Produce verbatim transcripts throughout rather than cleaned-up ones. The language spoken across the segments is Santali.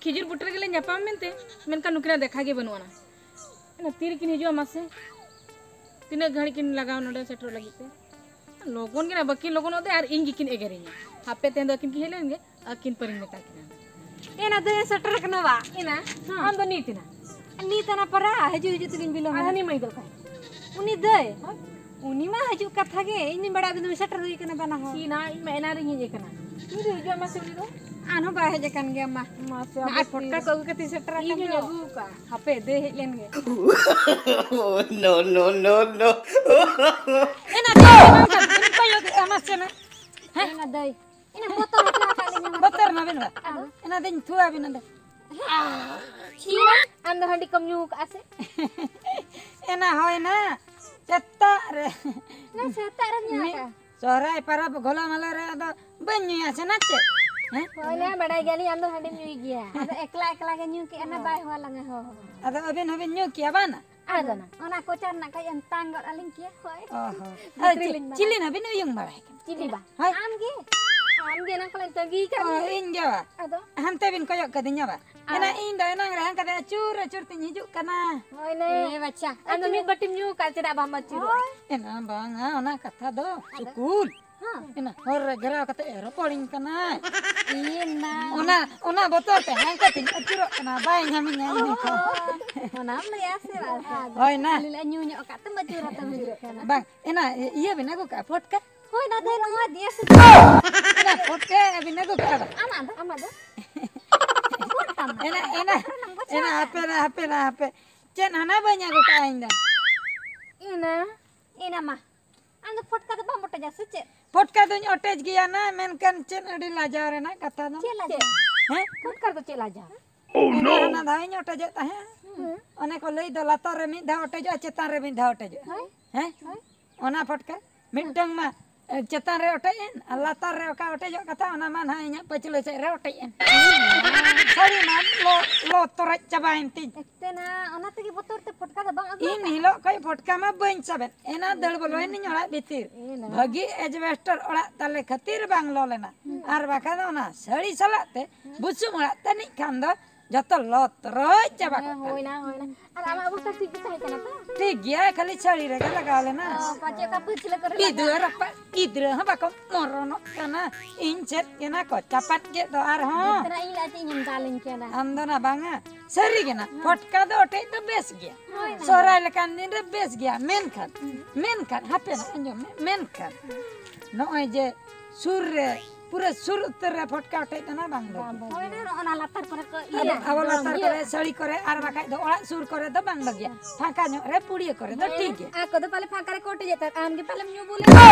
ᱠᱷᱤᱡᱩᱨ ᱵᱩᱴᱟᱹ ᱨᱮᱜᱮ ᱞᱮ ᱧᱟᱯᱟᱢ ᱢᱮᱱᱛᱮ, ᱢᱮᱱᱠᱷᱟᱱ ᱱᱩᱠᱤᱱᱟᱜ ᱫᱮᱠᱷᱟ ᱜᱮ ᱵᱟᱹᱱᱩᱜ ᱟᱱᱟ᱾ ᱚᱱᱟ ᱛᱤ ᱨᱮᱠᱤᱱ ᱦᱤᱡᱩᱜᱼᱟ ᱢᱟᱥᱮ? ᱛᱤᱱᱟᱹᱜ ᱜᱷᱟᱹᱲᱤᱡ ᱠᱤᱱ ᱞᱟᱜᱟᱣ ᱱᱚᱰᱮ ᱥᱮᱴᱮᱨᱚᱜ ᱞᱟᱹᱜᱤᱫ ᱛᱮ? ᱞᱚᱜᱚᱱ ᱜᱮ ᱱᱟ ᱵᱟᱹᱠᱤᱱ ᱞᱚᱜᱚᱱᱚᱜ ᱛᱮ ᱟᱨ ᱤᱧ ᱜᱮᱠᱤᱱ ᱮᱜᱮᱨᱤᱧᱟ᱾ ᱦᱟᱯᱮ ᱛᱮᱦᱮᱧ ᱫᱚ ᱟᱹᱠᱤᱱ ᱠᱤᱱ ᱦᱮᱡ ᱞᱮᱱ ᱜᱮ, ᱟᱹᱠᱤᱱ ᱯᱟᱹᱨᱤᱧ ᱢᱮᱛᱟ ᱠᱤᱱᱟ᱾ ᱮᱱᱟ ᱫᱚᱭ ᱥᱮᱴᱮᱨ ᱠᱟᱱᱟ ᱵᱟ? ᱮᱱᱟ? ᱦᱮᱸ᱾ ᱟᱢ ᱫᱚ ᱱᱤᱛ ᱮᱱᱟ? ᱱᱤᱛ ᱮᱱᱟ ᱯᱟᱨᱟ, ᱦᱤᱡᱩᱜ ᱦᱤᱡᱩᱜ ᱛᱮᱜᱤᱧ ᱵᱤᱞᱚᱢ ᱟᱨ ᱮᱱᱟ᱾ ᱦᱟᱹᱱᱤ ᱢᱟᱹᱭ ᱫᱚ ᱚᱠᱟᱭ? ᱩᱱᱤ ᱫᱟᱹᱭ? ᱦᱳᱭ᱾ ᱩᱱᱤ ᱢᱟ ᱦᱤᱡᱩᱜ ᱠᱟᱛᱷᱟ ᱜᱮ, ᱤᱧ ᱫᱩᱧ ᱵᱟᱲᱟᱭᱟ ᱟᱹᱵᱤᱱ ᱫᱚᱵᱤᱱ ᱥᱮᱴᱮᱨ ᱦᱩᱭ ᱠᱟᱱᱟ ᱵᱟᱱᱟ ᱦᱚᱲ᱾ ᱪᱤ ᱱᱟ, ᱤᱧ ᱢᱟ ᱮᱱᱟ ᱨᱤᱧ ᱦᱮᱡ ᱟᱠᱟᱱᱟ᱾ ᱛᱤᱨᱮ ᱦᱤᱡᱩᱜᱼᱟ ᱢᱟᱥᱮ ᱩᱱᱤ ᱫᱚ? ᱟᱨᱦᱚᱸ ᱵᱟᱭ ᱦᱮᱡ ᱟᱠᱟᱱ ᱜᱮᱭᱟ ᱢᱟ᱾ ᱢᱟᱥᱮ ᱱᱚᱜᱼᱚᱭ ᱟᱵᱚ ᱯᱷᱚᱴᱠᱟ ᱛᱤᱨᱮ? ᱠᱚ ᱟᱹᱜᱩ ᱠᱟᱛᱮ ᱥᱮᱴᱮᱨ ᱟᱠᱟᱱ ᱤᱧ ᱦᱚᱸᱧ ᱫᱚ᱾ ᱟᱹᱜᱩ ᱟᱠᱟᱫᱼᱟ᱾ ᱦᱟᱯᱮ, ᱫᱟᱹᱭ ᱦᱮᱡ ᱞᱮᱱ ᱜᱮ᱾ Oh, no, no, no, no. ᱮᱱᱟ ᱫᱟᱹᱭ ᱵᱟᱝ ᱠᱟᱱ, ᱠᱚᱭᱚᱜ ᱮᱫᱼᱟ ᱢᱟᱥᱮ ᱱᱟ᱾ ᱦᱮᱸ? ᱮᱱᱟ ᱫᱟᱹᱭ᱾ ᱮᱱᱟ ᱵᱚᱛᱚᱨ ᱦᱚᱪᱚ ᱟᱠᱟᱫ ᱞᱤᱧᱟ᱾ ᱵᱚᱛᱚᱨ ᱢᱟ ᱵᱮᱱ ᱵᱟᱝ᱾ ᱟᱫᱚ? ᱮᱱᱟ ᱫᱟᱹᱧ ᱛᱷᱩᱣᱟ ᱵᱮᱱᱟ ᱫᱟᱹᱭ᱾ ᱪᱷᱤ, ᱟᱢ ᱫᱚ ᱦᱟᱺᱰᱤ ᱠᱚᱢ ᱧᱩ ᱟᱠᱟᱫᱼᱟ ᱥᱮ? ᱮᱱᱟ ᱦᱳᱭ ᱱᱟ, ᱥᱮᱛᱟᱜ ᱨᱮ᱾ ᱚᱱᱟ ᱥᱮᱛᱟᱜ ᱨᱮᱢ ᱧᱩ ᱢᱤᱫ ᱟᱠᱟᱫᱼᱟ? ᱥᱚᱦᱨᱟᱭ ᱯᱟᱨᱟᱵᱽ ᱜᱷᱚᱞᱟ ᱢᱟᱞᱟ ᱨᱮ ᱟᱫᱚ ᱵᱟᱹᱧ ᱧᱩᱭᱟ ᱥᱮ ᱱᱟ ᱪᱮᱫ? ᱦᱮᱸ? ᱦᱳᱭ ᱱᱟ, ᱵᱟᱰᱟᱭ ᱜᱮᱭᱟᱞᱤᱧ ᱟᱢ ᱫᱚ ᱦᱟᱺᱰᱤᱢ ᱧᱩᱭ ᱜᱮᱭᱟ᱾ ᱟᱫᱚ ᱮᱠᱞᱟ ᱮᱠᱞᱟ ᱜᱮ ᱧᱩ ᱠᱮᱜᱼᱟ ᱱᱟ, ᱦᱳᱭ᱾ ᱵᱟᱭ ᱦᱚᱦᱚ ᱞᱟᱝᱟ ᱦᱚᱦᱚ᱾ ᱟᱫᱚ ᱟᱹᱵᱤᱱ ᱦᱚᱸᱵᱤᱱ ᱧᱩ ᱠᱮᱜᱼᱟ ᱵᱟᱝ ᱱᱟ? ᱟᱫᱚ ᱱᱟ, ᱚᱱᱟ ᱠᱚᱪᱟ ᱨᱮᱱᱟᱜ ᱠᱟᱹᱡ ᱮᱢ ᱛᱟᱝ ᱜᱚᱫ ᱟᱹᱞᱤᱧ ᱠᱮᱭᱟ, ᱦᱳᱭ᱾ ᱚ ᱦᱚᱸ᱾ ᱵᱷᱤᱛᱨᱤ ᱟᱨ ᱪᱤ-, ᱞᱤᱧ ᱵᱟᱲᱟᱭ᱾ ᱪᱤᱞᱤ ᱱᱟ ᱵᱤᱱ ᱩᱭᱩᱝ ᱵᱟᱲᱟᱭ ᱠᱟᱱᱟ? ᱪᱤᱞᱤ ᱵᱟ? ᱦᱳᱭ᱾ ᱟᱢ ᱜᱮ? ᱟᱢ ᱜᱮ ᱮᱱᱟᱝ ᱠᱷᱚᱱ ᱞᱮ ᱛᱟᱺᱜᱤ ᱠᱟᱜ ᱚ, ᱢᱮᱭᱟ᱾ ᱤᱧ ᱜᱮ ᱵᱟ? ᱟᱫᱚ? ᱦᱟᱱᱛᱮ ᱵᱤᱱ ᱠᱚᱭᱚᱜ ᱠᱟᱹᱫᱤᱧᱟ ᱵᱟ? ᱟᱨ? ᱮᱱᱟ ᱤᱧ ᱫᱚ ᱮᱱᱟᱝ ᱨᱮ ᱦᱟᱱᱠᱟ ᱛᱮ ᱟᱹᱪᱩᱨ ᱟᱹᱪᱩᱨ ᱛᱤᱧ ᱦᱤᱡᱩᱜ ᱠᱟᱱᱟ᱾ ᱦᱳᱭ ᱞᱮ᱾ ᱮ ᱵᱟᱪᱷᱟ, ᱟᱢ ᱫᱚ ᱟᱹᱪᱩᱨ᱾ ᱢᱤᱫ ᱵᱟᱹᱴᱤᱢ ᱧᱩ ᱠᱟᱜ, ᱪᱮᱫᱟᱜ ᱵᱟᱢ ᱟᱹᱪᱩᱨᱚᱜᱼᱟ? ᱦᱳᱭ᱾ ᱮᱱᱟ ᱵᱟᱝᱟ, ᱚᱱᱟ ᱠᱟᱛᱷᱟ ᱫᱚ ᱟᱫᱚ? ᱥᱩᱠᱩᱞ᱾ ᱦᱮᱸ᱾ ᱮᱱᱟ ᱦᱚᱨ ᱨᱮ ᱜᱷᱮᱨᱟᱣ ᱠᱟᱛᱮ ᱨᱚᱯᱚᱲᱤᱧ ᱠᱟᱱᱟᱭ᱾ ᱤᱭᱟᱹ ᱱᱟ᱾ ᱚᱱᱟ, ᱚᱱᱟ ᱵᱚᱛᱚᱨ ᱛᱮ ᱦᱟᱱᱠᱟ ᱛᱤᱧ ᱟᱹᱪᱩᱨᱚᱜ ᱠᱟᱱᱟ, ᱵᱟᱭ ᱧᱟᱢᱤᱧᱟ ᱤᱧ ᱦᱚᱸ᱾ ᱚᱱᱟᱢ ᱞᱟᱹᱭᱟ ᱥᱮ ᱵᱟᱝ? ᱦᱳᱭ ᱱᱟ᱾ ᱟᱞᱮ ᱞᱮ ᱧᱩ ᱧᱚᱜ ᱟᱠᱟᱫ ᱛᱮᱢ ᱟᱹᱪᱩᱨ ᱟᱛᱮᱢ ᱦᱤᱡᱩᱜ ᱠᱟᱱᱟ᱾ ᱵᱟᱝ, ᱮᱱᱟ ᱤᱭᱟᱹ ᱵᱮᱱ ᱟᱹᱜᱩ ᱠᱟᱜᱼᱟ, ᱯᱷᱚᱴᱠᱟ? ᱦᱳᱭ ᱫᱟᱫᱟ, ᱱᱚᱣᱟ ᱫᱤᱭᱮ ᱥᱮ ᱮᱱᱟ ᱯᱷᱚᱴᱠᱟ ᱵᱮᱱ ᱟᱹᱜᱩ ᱠᱟᱜᱼᱟ ᱵᱟᱝ? ᱟᱢᱟᱜ ᱫᱚ, ᱟᱢᱟᱜ ᱫᱚ? ᱮᱱᱟ, ᱮᱱᱟ, ᱮᱱᱟ, ᱦᱟᱯᱮ ᱱᱟ, ᱦᱟᱯᱮ ᱱᱟ, ᱦᱟᱯᱮ᱾ ᱪᱮᱫ ᱦᱟᱱᱟ ᱵᱟᱹᱧ ᱟᱹᱜᱩ ᱠᱟᱜᱼᱟ ᱤᱧ ᱫᱚ? ᱮᱱᱟ᱾ ᱮᱱᱟ ᱢᱟ᱾ ᱟᱢ ᱫᱚ ᱯᱷᱚᱴᱠᱟ ᱫᱚ ᱵᱟᱢ ᱚᱴᱮᱡᱟ ᱥᱮ ᱪᱮᱫ? ᱯᱷᱚᱴᱠᱟ ᱫᱚᱧ ᱚᱴᱮᱡ ᱜᱮᱭᱟ ᱱᱟ, ᱢᱮᱱᱠᱷᱟᱱ ᱪᱮᱫ ᱟᱹᱰᱤ ᱞᱟᱡᱟᱣ ᱨᱮᱱᱟᱜ ᱠᱟᱛᱷᱟ ᱫᱚ᱾ ᱪᱮᱫ ᱞᱟᱡᱟᱣ? ᱦᱮᱸ? ᱯᱷᱚᱴᱠᱟ ᱨᱮᱫᱚ ᱪᱮᱫ ᱞᱟᱡᱟᱣ? ᱚᱱᱟ ᱦᱟᱱᱟ ᱫᱷᱟᱣ ᱤᱧ ᱚᱴᱮᱡᱮᱫ ᱛᱟᱦᱮᱸᱫ᱾ ᱦᱩᱸ᱾ ᱚᱱᱮ ᱠᱚ ᱞᱟᱹᱭ ᱫᱚ ᱞᱟᱛᱟᱨ ᱨᱮ ᱢᱤᱫ ᱫᱷᱟᱣ ᱚᱴᱮᱡᱚᱜᱼᱟ, ᱪᱮᱛᱟᱱ ᱨᱮ ᱢᱤᱫ ᱫᱷᱟᱣ ᱚᱴᱮᱡᱚᱜᱼᱟ᱾ ᱦᱳᱭ᱾ ᱦᱮᱸ? ᱦᱳᱭ᱾ ᱚᱱᱟ ᱯᱷᱚᱴᱠᱟ ᱢᱤᱫᱴᱟᱝ ᱢᱟ, ᱮ, ᱪᱮᱛᱟᱱ ᱨᱮ ᱚᱴᱮᱡ ᱮᱱ ᱟᱨ ᱞᱟᱛᱟᱨ ᱨᱮ ᱚᱠᱟ ᱚᱴᱮᱡᱚᱜ ᱠᱟᱛᱷᱟ, ᱚᱱᱟ ᱢᱟ ᱱᱟᱦᱟᱜ ᱤᱧᱟᱹᱜ ᱯᱟᱹᱪᱷᱞᱟᱹ ᱥᱮᱫ ᱨᱮ ᱚᱴᱮᱡ ᱮᱱ᱾ ᱥᱟᱹᱨᱤ ᱢᱟ ᱞᱚ, ᱞᱚ ᱛᱚᱨᱚᱡ ᱪᱟᱵᱟᱭᱮᱱ ᱛᱤᱧ᱾ ᱮᱱᱛᱮ ᱱᱟ, ᱚᱱᱟ ᱛᱮᱜᱮ ᱵᱚᱛᱚᱨ ᱛᱮ ᱯᱷᱚᱴᱠᱟ ᱫᱚ ᱵᱟᱝ ᱟᱹᱜᱩ ᱤᱱ ᱟᱠᱟᱫ? ᱦᱤᱞᱳᱜ ᱠᱷᱚᱡ ᱯᱷᱚᱴᱠᱟ ᱢᱟ ᱵᱟᱹᱧ ᱥᱟᱵᱮᱫ᱾ ᱮᱱᱟ ᱫᱟᱹᱲ ᱵᱚᱞᱚᱭᱮᱱᱟᱹᱧ ᱚᱲᱟᱜ ᱵᱷᱤᱛᱤᱨ᱾ ᱮ ᱱᱟ᱾ ᱵᱷᱟᱹᱜᱤ ᱮᱡᱵᱮᱥᱴᱟᱨ ᱚᱲᱟᱜ ᱛᱟᱞᱮ ᱠᱷᱟᱹᱛᱤᱨ ᱵᱟᱝ ᱞᱚ ᱞᱮᱱᱟ᱾ ᱦᱩᱸ᱾ ᱟᱨ ᱵᱟᱠᱷᱟᱱ ᱫᱚ ᱚᱱᱟ ᱥᱟᱹᱲᱤ ᱥᱟᱞᱟᱜ ᱛᱮ ᱵᱩᱥᱩᱵ ᱚᱲᱟᱜ ᱛᱟᱹᱱᱤᱡ ᱠᱷᱟᱱ ᱫᱚ ᱡᱚᱛᱚ ᱞᱚᱛᱨᱚᱡ ᱪᱟᱵᱟ ᱠᱚᱜ ᱛᱟᱞᱮ᱾ ᱦᱩᱭᱱᱟ, ᱦᱩᱭᱱᱟ᱾ ᱟᱨ ᱟᱢᱟᱜ ᱚᱵᱚᱥᱛᱟ ᱴᱷᱤᱠ ᱜᱮ ᱛᱟᱦᱮᱸ ᱠᱟᱱᱟ ᱛᱚ? ᱴᱷᱤᱠ ᱜᱮᱭᱟ, ᱠᱷᱟᱹᱞᱤ ᱥᱟᱹᱲᱤ ᱨᱮᱜᱮ ᱞᱟᱜᱟᱣ ᱞᱮᱱᱟ᱾ ᱚ, ᱯᱟᱪᱮᱫ ᱚᱠᱟ ᱯᱟᱹᱪᱷᱞᱟᱹ ᱠᱚᱨᱮ ᱜᱤᱫᱽᱨᱟᱹ ᱞᱟᱜᱟᱣ᱾ ᱨᱟᱯᱟᱜ, ᱜᱤᱫᱽᱨᱟᱹ ᱦᱚᱸ ᱵᱟᱠᱚ ᱢᱚᱨᱚᱱᱚᱜ ᱠᱟᱱᱟ᱾ ᱤᱧ ᱪᱮᱫ ᱠᱟᱱᱟ ᱠᱚ ᱪᱟᱯᱟᱫ ᱠᱮᱫ ᱫᱚ ᱟᱨᱦᱚᱸ᱾ ᱵᱷᱤᱛᱨᱟᱹ ᱤᱧ ᱞᱟᱡ ᱤᱧ ᱮᱢ ᱫᱟᱞᱤᱧ ᱠᱟᱱᱟ᱾ ᱟᱢ ᱫᱚ ᱱᱟ ᱵᱟᱝᱟ, ᱥᱟᱹᱨᱤ ᱜᱮ ᱱᱟ, ᱯᱷᱚᱴᱠᱟ ᱫᱚ ᱚᱴᱮᱡ ᱫᱚ ᱵᱮᱥ ᱜᱮᱭᱟ᱾ ᱦᱳᱭ᱾ ᱥᱚᱦᱨᱟᱭ ᱞᱮᱠᱟᱱ ᱫᱤᱱ ᱨᱮ ᱵᱮᱥ ᱜᱮᱭᱟ, ᱢᱮᱱᱠᱷᱟᱱ, ᱢᱮᱱᱠᱷᱟᱱ, ᱦᱟᱯᱮ ᱱᱟ, ᱟᱸᱡᱚᱢ ᱢᱮ, ᱢᱮᱱᱠᱷᱟᱱ ᱱᱚᱜᱼᱚᱭ ᱡᱮ ᱥᱩᱨ ᱨᱮ, ᱯᱩᱨᱟᱹ ᱥᱩᱨ ᱩᱛᱟᱹᱨ ᱨᱮ ᱯᱷᱚᱴᱠᱟ ᱚᱴᱮᱡ ᱫᱚ ᱱᱟ ᱵᱟᱝ ᱵᱷᱟᱹᱜᱤᱭᱟ᱾ ᱦᱳᱭ ᱱᱟ, ᱚᱱᱟ ᱞᱟᱛᱟᱨ ᱠᱚᱨᱮ ᱠᱚ ᱟᱵᱚ, ᱤᱭᱟᱹ᱾ ᱟᱵᱚ ᱞᱟᱛᱟᱨ ᱤᱭᱟᱹ᱾ ᱠᱚᱨᱮ, ᱥᱟᱹᱲᱤ ᱠᱚᱨᱮ, ᱟᱨ ᱵᱟᱠᱷᱟᱡ ᱫᱚ ᱚᱲᱟᱜ ᱥᱩᱨ ᱠᱚᱨᱮ ᱫᱚ ᱵᱟᱝ ᱵᱷᱟᱹᱜᱤᱭᱟ᱾ ᱯᱷᱟᱸᱠᱟ ᱧᱚᱜ ᱨᱮ ᱯᱩᱲᱤᱭᱟᱹ ᱠᱚᱨᱮ ᱫᱚ ᱦᱮᱸ, ᱴᱷᱤᱠ ᱜᱮᱭᱟ᱾ ᱟᱠᱚ ᱫᱚ ᱯᱟᱞᱮ ᱯᱷᱟᱸᱠᱟ ᱨᱮᱠᱚ ᱚᱴᱮᱡᱮᱫ ᱛᱟᱦᱮᱸᱫ, ᱟᱢ ᱜᱮ ᱯᱟᱞᱮᱢ ᱧᱩ ᱵᱩᱞ ᱮᱱᱟ᱾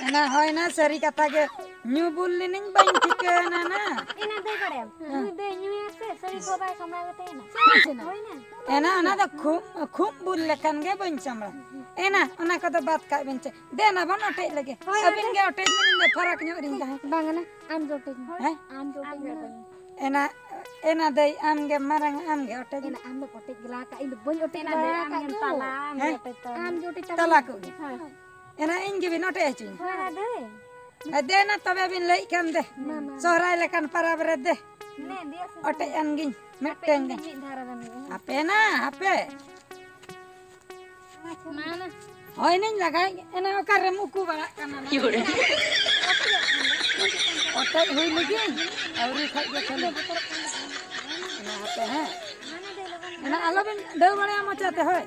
ᱮᱱᱟ ᱦᱳᱭ ᱱᱟ, ᱥᱟᱹᱨᱤ ᱠᱟᱛᱷᱟ ᱜᱮ, ᱧᱩ ᱵᱩᱞ ᱞᱤᱱᱟᱹᱧ, ᱵᱟᱹᱧ ᱴᱷᱤᱠᱟᱹ ᱮᱱᱟ ᱱᱟ᱾ ᱮᱱᱟ ᱫᱟᱹᱭ ᱵᱟᱲᱟᱭᱟᱢ, ᱦᱮᱸ᱾ ᱱᱩᱭ ᱫᱟᱹᱭ ᱧᱩᱭᱟ ᱥᱮ, ᱥᱟᱹᱲᱤ ᱠᱚ ᱵᱟᱭ ᱥᱟᱢᱵᱲᱟᱣ ᱠᱟᱛᱮ ᱮᱱᱟ᱾ ᱥᱟᱹᱨᱤ ᱥᱮ ᱱᱟ? ᱦᱳᱭ ᱱᱟ᱾ ᱮᱱᱟ ᱚᱱᱟ ᱫᱚ ᱠᱷᱩᱵ, ᱠᱷᱩᱵ ᱵᱩᱞ ᱞᱮᱠᱷᱟᱱ ᱜᱮ ᱵᱟᱹᱧ ᱥᱟᱢᱵᱲᱟ᱾ ᱮᱱᱟ ᱚᱱᱟ ᱠᱚᱫᱚ ᱵᱟᱫ ᱠᱟᱜ ᱵᱤᱱ ᱪᱮ᱾ ᱫᱮᱱᱟ ᱵᱚᱱ ᱚᱴᱮᱡ ᱞᱮᱜᱮ᱾ ᱦᱳᱭ, ᱟᱹᱵᱤᱱ ᱚᱴᱮᱡ᱾ ᱜᱮ ᱚᱴᱮᱡ ᱵᱤᱱ, ᱤᱧ ᱫᱚ ᱯᱷᱟᱨᱟᱠ ᱧᱚᱜ ᱨᱤᱧ ᱛᱟᱦᱮᱸ᱾ ᱵᱟᱝᱟ ᱱᱟ, ᱟᱢ ᱜᱮ ᱚᱴᱮᱡ ᱢᱮ᱾ ᱦᱮᱸ? ᱟᱢ ᱜᱮ ᱚᱴᱮᱡ ᱢᱮ᱾ ᱮᱱᱟ, ᱮᱱᱟ ᱫᱟᱹᱭ, ᱟᱢ ᱜᱮ ᱢᱟᱨᱟᱝ, ᱟᱢ ᱜᱮ ᱚᱴᱮᱡ ᱢᱮ᱾ ᱮᱱᱟ, ᱟᱢ ᱫᱚ ᱚᱴᱮᱡ ᱜᱮᱞᱟ ᱠᱟᱜ, ᱤᱧ ᱫᱚ ᱵᱟᱹᱧ ᱚᱴᱮᱡ ᱮᱱᱟ ᱵᱟᱲᱟ ᱫᱟᱹᱭ, ᱟᱢ ᱟᱠᱟᱫ ᱜᱮᱢ ᱫᱚ᱾ ᱛᱟᱞᱟ, ᱟᱢ ᱜᱮ ᱦᱮᱸ? ᱚᱴᱮᱡ ᱛᱟᱢ᱾ ᱟᱢ ᱜᱮ ᱚᱴᱮᱡ ᱛᱟᱢ᱾ ᱛᱟᱞᱟ ᱠᱚᱜ ᱜᱮ᱾ ᱦᱳᱭ᱾ ᱮᱱᱟ ᱤᱧ ᱜᱮᱵᱤᱱ ᱚᱴᱮᱡ ᱦᱚᱪᱚᱧᱟ᱾ ᱦᱳᱭ, ᱫᱟᱹᱭ᱾ ᱮ, ᱫᱮᱱᱟ ᱛᱚᱵᱮ ᱵᱤᱱ ᱞᱟᱹᱭᱮᱫ ᱠᱷᱟᱱ ᱫᱮ᱾ ᱢᱟ, ᱢᱟ᱾ ᱥᱚᱦᱨᱟᱭ ᱞᱮᱠᱟᱱ ᱯᱟᱨᱟᱵᱽ ᱨᱮ ᱫᱮ᱾ ᱱᱮ, ᱫᱮᱭᱟ ᱥᱮ᱾ ᱚᱴᱮᱡ ᱟᱱ ᱜᱤᱧ ᱢᱤᱫᱴᱮᱱ ᱦᱟᱯᱮ ᱜᱮ᱾ ᱤᱧ ᱢᱤᱫ ᱫᱷᱟᱣ ᱨᱮ ᱨᱟᱱ ᱦᱩᱭᱩᱜᱼᱟ᱾ ᱦᱟᱯᱮ ᱱᱟ, ᱦᱟᱯᱮ᱾ ᱢᱟ, ᱢᱟ᱾ ᱦᱳᱭ ᱱᱟᱧ ᱞᱟᱜᱟᱭ, ᱮᱱᱟ ᱚᱠᱟᱨᱮᱢ ᱩᱠᱩ ᱵᱟᱲᱟᱜ ᱠᱟᱱᱟ ᱱᱟ? ᱚᱴᱮᱡ ᱦᱩᱭ ᱞᱟᱹᱜᱤᱫ, ᱟᱹᱣᱨᱤ ᱠᱷᱟᱡ ᱜᱮ ᱠᱷᱟᱹᱞᱤ᱾ ᱮᱱᱟ ᱦᱟᱯᱮ, ᱦᱮᱸ᱾ ᱮᱱᱟ ᱟᱞᱚᱵᱤᱱ ᱰᱷᱟᱹᱣ ᱵᱟᱲᱟᱭᱟ ᱢᱚᱪᱟᱛᱮ, ᱦᱳᱭ᱾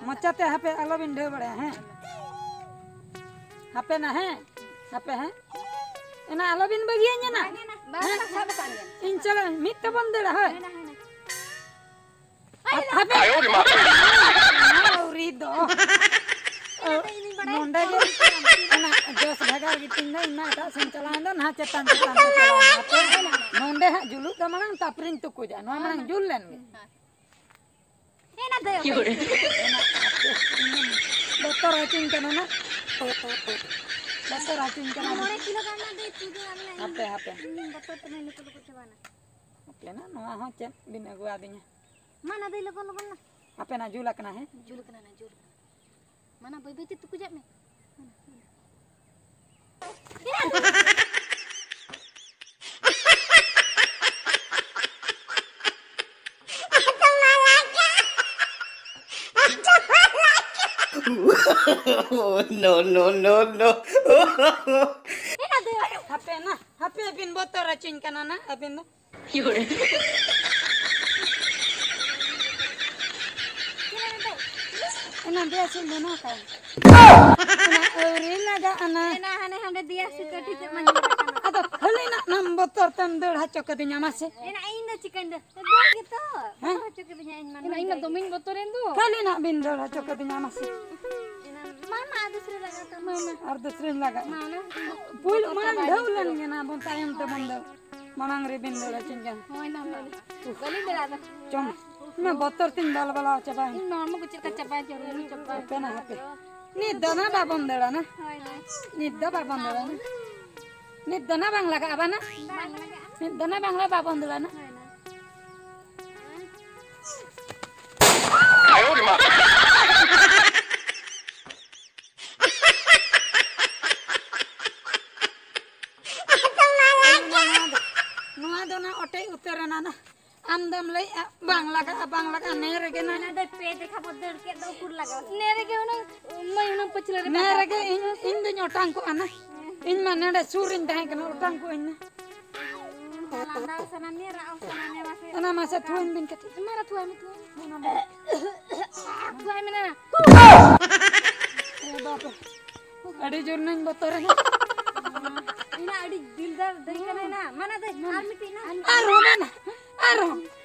ᱢᱚᱪᱟᱛᱮ ᱦᱟᱯᱮ ᱟᱞᱚᱵᱤᱱ ᱰᱷᱟᱹᱣ ᱵᱟᱲᱟᱭᱟ, ᱦᱮᱸ᱾ ᱦᱟᱯᱮ ᱱᱟ, ᱦᱮᱸ᱾ ᱦᱟᱯᱮ, ᱦᱮᱸ᱾ ᱮᱱᱟ ᱟᱞᱚᱵᱤᱱ ᱵᱟᱹᱜᱤᱭᱟᱹᱧᱟ ᱱᱟ᱾ ᱵᱟᱝ, ᱵᱟᱝ, ᱦᱮᱸ? ᱥᱟᱵ ᱠᱟᱜ ᱢᱮ᱾ ᱤᱧ ᱪᱟᱞᱟᱜ ᱟᱹᱧ, ᱢᱤᱫ ᱛᱮᱵᱚᱱ ᱫᱟᱹᱲᱟ, ᱦᱳᱭ᱾ ᱦᱮᱸ, ᱦᱮᱸ᱾ ᱦᱟᱯᱮ᱾ ᱟᱭᱳ ᱨᱮ ᱢᱟ᱾ ᱟᱹᱣᱨᱤ ᱫᱚ᱾ ᱤᱧ ᱵᱟᱲᱟᱭᱟ᱾ ᱱᱚᱰᱮ ᱜᱮ ᱚᱱᱟ ᱡᱚᱥ ᱵᱷᱟᱜᱟᱨ ᱜᱮᱛᱤᱧ ᱫᱚ, ᱤᱧ ᱢᱟ ᱮᱴᱟᱜ ᱥᱮᱫ ᱪᱟᱞᱟᱣᱮᱱ ᱫᱚ, ᱱᱟᱦᱟᱜ ᱪᱮᱛᱟᱱ ᱪᱮᱛᱟᱱ ᱛᱮ ᱪᱟᱞᱟᱣᱮᱱᱟ᱾ ᱦᱟᱯᱮ, ᱱᱚᱰᱮ ᱦᱟᱸᱜ ᱡᱩᱞᱩᱜ ᱫᱚ ᱢᱟᱲᱟᱝ, ᱛᱟᱨᱯᱚᱨᱮᱧ ᱛᱩᱠᱩᱡᱟ᱾ ᱱᱚᱣᱟ ᱢᱟᱲᱟᱝ ᱡᱩᱞ ᱞᱮᱱ ᱜᱮ᱾ ᱦᱮᱸ, ᱱᱟ ᱫᱟᱹᱭ, ᱚᱠᱚᱭ? ᱵᱚᱛᱚᱨ ᱦᱚᱪᱚᱧ ᱠᱟᱱᱟ ᱱᱟ᱾ ᱵᱚᱛᱚᱨ ᱦᱚᱪᱚᱧ ᱠᱟᱱᱟ᱾ ᱢᱚᱬᱮ ᱠᱤᱞᱳ ᱜᱟᱱ ᱱᱟ ᱫᱟᱹᱭ, ᱛᱩᱫ ᱟᱢ ᱱᱟ᱾ ᱦᱟᱯᱮ, ᱦᱟᱯᱮ᱾ ᱤᱧ ᱵᱚᱛᱚᱨ ᱛᱮ ᱱᱟ ᱞᱩᱠᱩ ᱞᱩᱠᱩ ᱪᱟᱵᱟᱭᱮᱱᱟ᱾ ᱦᱟᱯᱮ ᱱᱟ, ᱱᱚᱣᱟ ᱦᱚᱸ ᱪᱮᱫ ᱵᱤᱱ ᱟᱹᱜᱩ ᱟᱹᱫᱤᱧᱟ? ᱢᱟ ᱱᱟ ᱫᱟᱹᱭ, ᱞᱚᱜᱚᱱ, ᱞᱚᱜᱚᱱ ᱱᱟ᱾ ᱦᱟᱯᱮ ᱱᱟ, ᱡᱩᱞ ᱟᱠᱟᱱᱟ, ᱦᱮᱸ? ᱡᱩᱞ ᱟᱠᱟᱱᱟ ᱱᱟ, ᱡᱩᱞ ᱟᱠᱟᱱᱟ᱾ ᱢᱟ ᱱᱟ, ᱵᱟᱹᱭ ᱵᱟᱹᱭ ᱛᱮ ᱛᱩᱠᱩᱡᱟᱜ ᱢᱮ᱾ ᱢᱟ ᱱᱟ, ᱢᱟ ᱱᱟ᱾ No, no, no, no. ᱦᱟᱯᱮ ᱱᱟ, ᱦᱟᱯᱮ ᱵᱤᱱ ᱵᱚᱛᱚᱨ ᱦᱚᱪᱚᱧ ᱠᱟᱱᱟ ᱱᱟ, ᱟᱹᱵᱤᱱ ᱫᱚ᱾ ᱮᱱᱟ ᱵᱮᱥ ᱤᱧ ᱵᱮᱱᱟᱣ ᱠᱟᱜ᱾ ᱮᱱᱟ ᱟᱹᱣᱨᱤ ᱞᱟᱜᱟᱜᱼᱟ ᱱᱟ᱾ ᱮᱱᱟ ᱦᱟᱱᱮ ᱦᱟᱸᱰᱮ ᱫᱮᱭᱟ ᱥᱮ ᱠᱟᱹᱴᱤᱡ ᱛᱮ ᱢᱟ ᱧᱩᱨ ᱟᱠᱟᱱᱟ᱾ ᱟᱫᱚ ᱠᱷᱟᱹᱞᱤ ᱱᱟᱜ ᱱᱟᱢ ᱵᱚᱛᱚᱨ ᱛᱮᱢ ᱫᱟᱹᱲ ᱦᱚᱪᱚ ᱠᱟᱹᱫᱤᱧᱟ ᱢᱟᱥᱮ᱾ ᱮᱱᱟ ᱤᱧ ᱫᱚ ᱪᱤᱠᱟᱹᱧ ᱫᱚ? ᱫᱟᱹᱲ ᱜᱮᱛᱚ᱾ ᱦᱮᱸ? ᱫᱟᱹᱲ ᱦᱚᱪᱚ ᱠᱤᱫᱤᱧᱟ ᱤᱧ ᱢᱟ᱾ ᱮᱱᱟ ᱤᱧ ᱢᱟ ᱫᱚᱢᱮᱧ ᱵᱚᱛᱚᱨᱮᱱ ᱫᱚ᱾ ᱠᱷᱟᱹᱞᱤ ᱱᱟᱜ ᱵᱤᱱ ᱫᱟᱹᱲ ᱦᱚᱪᱚ ᱠᱟᱹᱫᱤᱧᱟ ᱢᱟᱥᱮ᱾ ᱮᱱᱟ ᱢᱟ, ᱢᱟ, ᱟᱨ ᱫᱩᱥᱨᱟᱹ ᱞᱟᱜᱟ ᱛᱟᱢ᱾ ᱢᱟ, ᱢᱟ᱾ ᱟᱨ ᱫᱩᱥᱨᱟᱹᱧ ᱞᱟᱜᱟᱜᱼᱟ᱾ ᱢᱟ, ᱚᱱᱟ ᱯᱩᱭᱞᱩ ᱢᱟᱲᱟᱝ ᱰᱷᱟᱹᱣ ᱞᱮᱱ ᱜᱮ ᱱᱟ ᱵᱚᱱ ᱛᱟᱭᱚᱢ ᱛᱮᱵᱚᱱ ᱫᱟᱹᱲ᱾ ᱢᱟᱲᱟᱝ ᱨᱮᱵᱤᱱ ᱫᱟᱹᱲ ᱦᱚᱪᱚᱧ ᱠᱟᱱᱟ᱾ ᱦᱳᱭ, ᱱᱟ, ᱱᱟ, ᱱᱟ᱾ ᱵᱟᱹᱞᱤᱧ ᱫᱟᱹᱲᱟ ᱟᱫᱚ᱾ ᱪᱚᱝ, ᱤᱧ ᱢᱟ ᱵᱚᱛᱚᱨ ᱛᱤᱧ ᱵᱟᱞ ᱵᱟᱞᱟᱣ ᱪᱟᱵᱟᱭᱮᱱ᱾ ᱤᱧ ᱢᱟ ᱦᱚᱲᱢᱚ ᱠᱚ ᱪᱮᱫ ᱞᱮᱠᱟ ᱪᱟᱵᱟᱭᱮᱱ ᱪᱚᱝ, ᱪᱟᱵᱟᱭᱮᱱ᱾ ᱦᱟᱯᱮ ᱱᱟ, ᱦᱟᱯᱮ᱾ ᱱᱤᱛ ᱫᱚ ᱱᱟ ᱵᱟᱵᱚᱱ ᱫᱟᱹᱲᱟ ᱱᱟ᱾ ᱦᱳᱭ, ᱦᱳᱭ᱾ ᱱᱤᱛ ᱫᱚ ᱵᱟᱵᱚᱱ ᱫᱟᱹᱲᱟ ᱱᱟ᱾ ᱱᱤᱛ ᱫᱚ ᱱᱟ ᱵᱟᱝ ᱞᱟᱜᱟᱜᱼᱟ, ᱵᱟᱝ ᱱᱟ? ᱵᱟᱝ ᱞᱟᱜᱟᱜᱼᱟ᱾ ᱱᱤᱛ ᱫᱚ ᱱᱟ ᱵᱟᱝ ᱞᱟᱜᱟᱜᱼᱟ, ᱵᱟᱵᱚᱱ ᱫᱟᱹᱲᱟ ᱱᱟ᱾ ᱦᱳᱭ, ᱱᱟ᱾ ᱱᱚᱣᱟ ᱫᱚ, ᱱᱚᱣᱟ ᱫᱚ ᱱᱟ ᱚᱴᱮᱡ ᱩᱛᱟᱹᱨ ᱮᱱᱟ ᱱᱟ᱾ ᱟᱢ ᱫᱚᱢ ᱞᱟᱹᱭᱮᱜᱼᱟ, ᱵᱟᱝ ᱞᱟᱜᱟᱜᱼᱟ, ᱵᱟᱝ ᱞᱟᱜᱟᱜᱼᱟ, ᱱᱮ ᱨᱮᱜᱮ ᱱᱟ᱾ ᱚᱱᱟ ᱫᱚ ᱯᱮ ᱫᱮᱠᱷᱟ ᱵᱚ ᱫᱟᱹᱲ ᱠᱮᱫ ᱫᱚ, ᱩᱠᱩᱨ ᱞᱟᱜᱟᱣ ᱱᱟ? ᱱᱮ ᱨᱮᱜᱮ ᱚᱱᱟ ᱢᱟᱹᱭ ᱦᱩᱱᱟᱹᱝ ᱯᱟᱹᱪᱷᱞᱟᱹ ᱨᱮ ᱱᱮ ᱵᱟᱝ ᱨᱮᱜᱮ ᱤᱧ, ᱤᱧ ᱫᱩᱧ ᱚᱴᱟᱝ ᱠᱚᱜᱼᱟ ᱱᱟ᱾ ᱤᱧ ᱢᱟ ᱱᱮᱰᱮ ᱥᱩᱨ ᱨᱤᱧ ᱛᱟᱦᱮᱸ ᱠᱟᱱᱟ, ᱚᱴᱟᱝ ᱠᱚᱜᱼᱟᱹᱧ ᱱᱟ᱾ ᱞᱟᱸᱫᱟ ᱥᱟᱱᱟ ᱢᱮᱭᱟ, ᱨᱟᱜ ᱥᱟᱱᱟ ᱢᱮᱭᱟ, ᱢᱟᱥᱮ᱾ ᱚᱱᱟ ᱢᱟᱥᱮ ᱛᱷᱩᱣᱟᱹᱧ ᱵᱤᱱ ᱠᱟᱹᱴᱤᱡ᱾ ᱢᱟᱨᱟ ᱛᱷᱩᱣᱟᱹᱭ ᱢᱮ, ᱛᱷᱩᱣᱟᱹᱭ ᱢᱮ᱾ ᱛᱷᱩᱣᱟᱹᱭ ᱢᱮ ᱱᱟ᱾ ᱮ ᱵᱟᱯ ᱨᱮ᱾ ᱟᱹᱰᱤ ᱡᱳᱨ ᱱᱟᱧ ᱵᱚᱛᱚᱨᱮᱱᱟ᱾ ᱤᱧ ᱢᱟ ᱟᱹᱰᱤ ᱫᱤᱞᱫᱟᱨ ᱫᱟᱹᱭ ᱠᱟᱱᱟᱭ ᱱᱟ᱾ ᱢᱟᱱᱟ ᱫᱟᱹᱭ, ᱟᱨ ᱢᱤᱫᱴᱤᱡ ᱱᱟ᱾ ᱟᱨᱦᱚᱸ ᱢᱟᱱᱟ, ᱟᱨᱦᱚᱸ᱾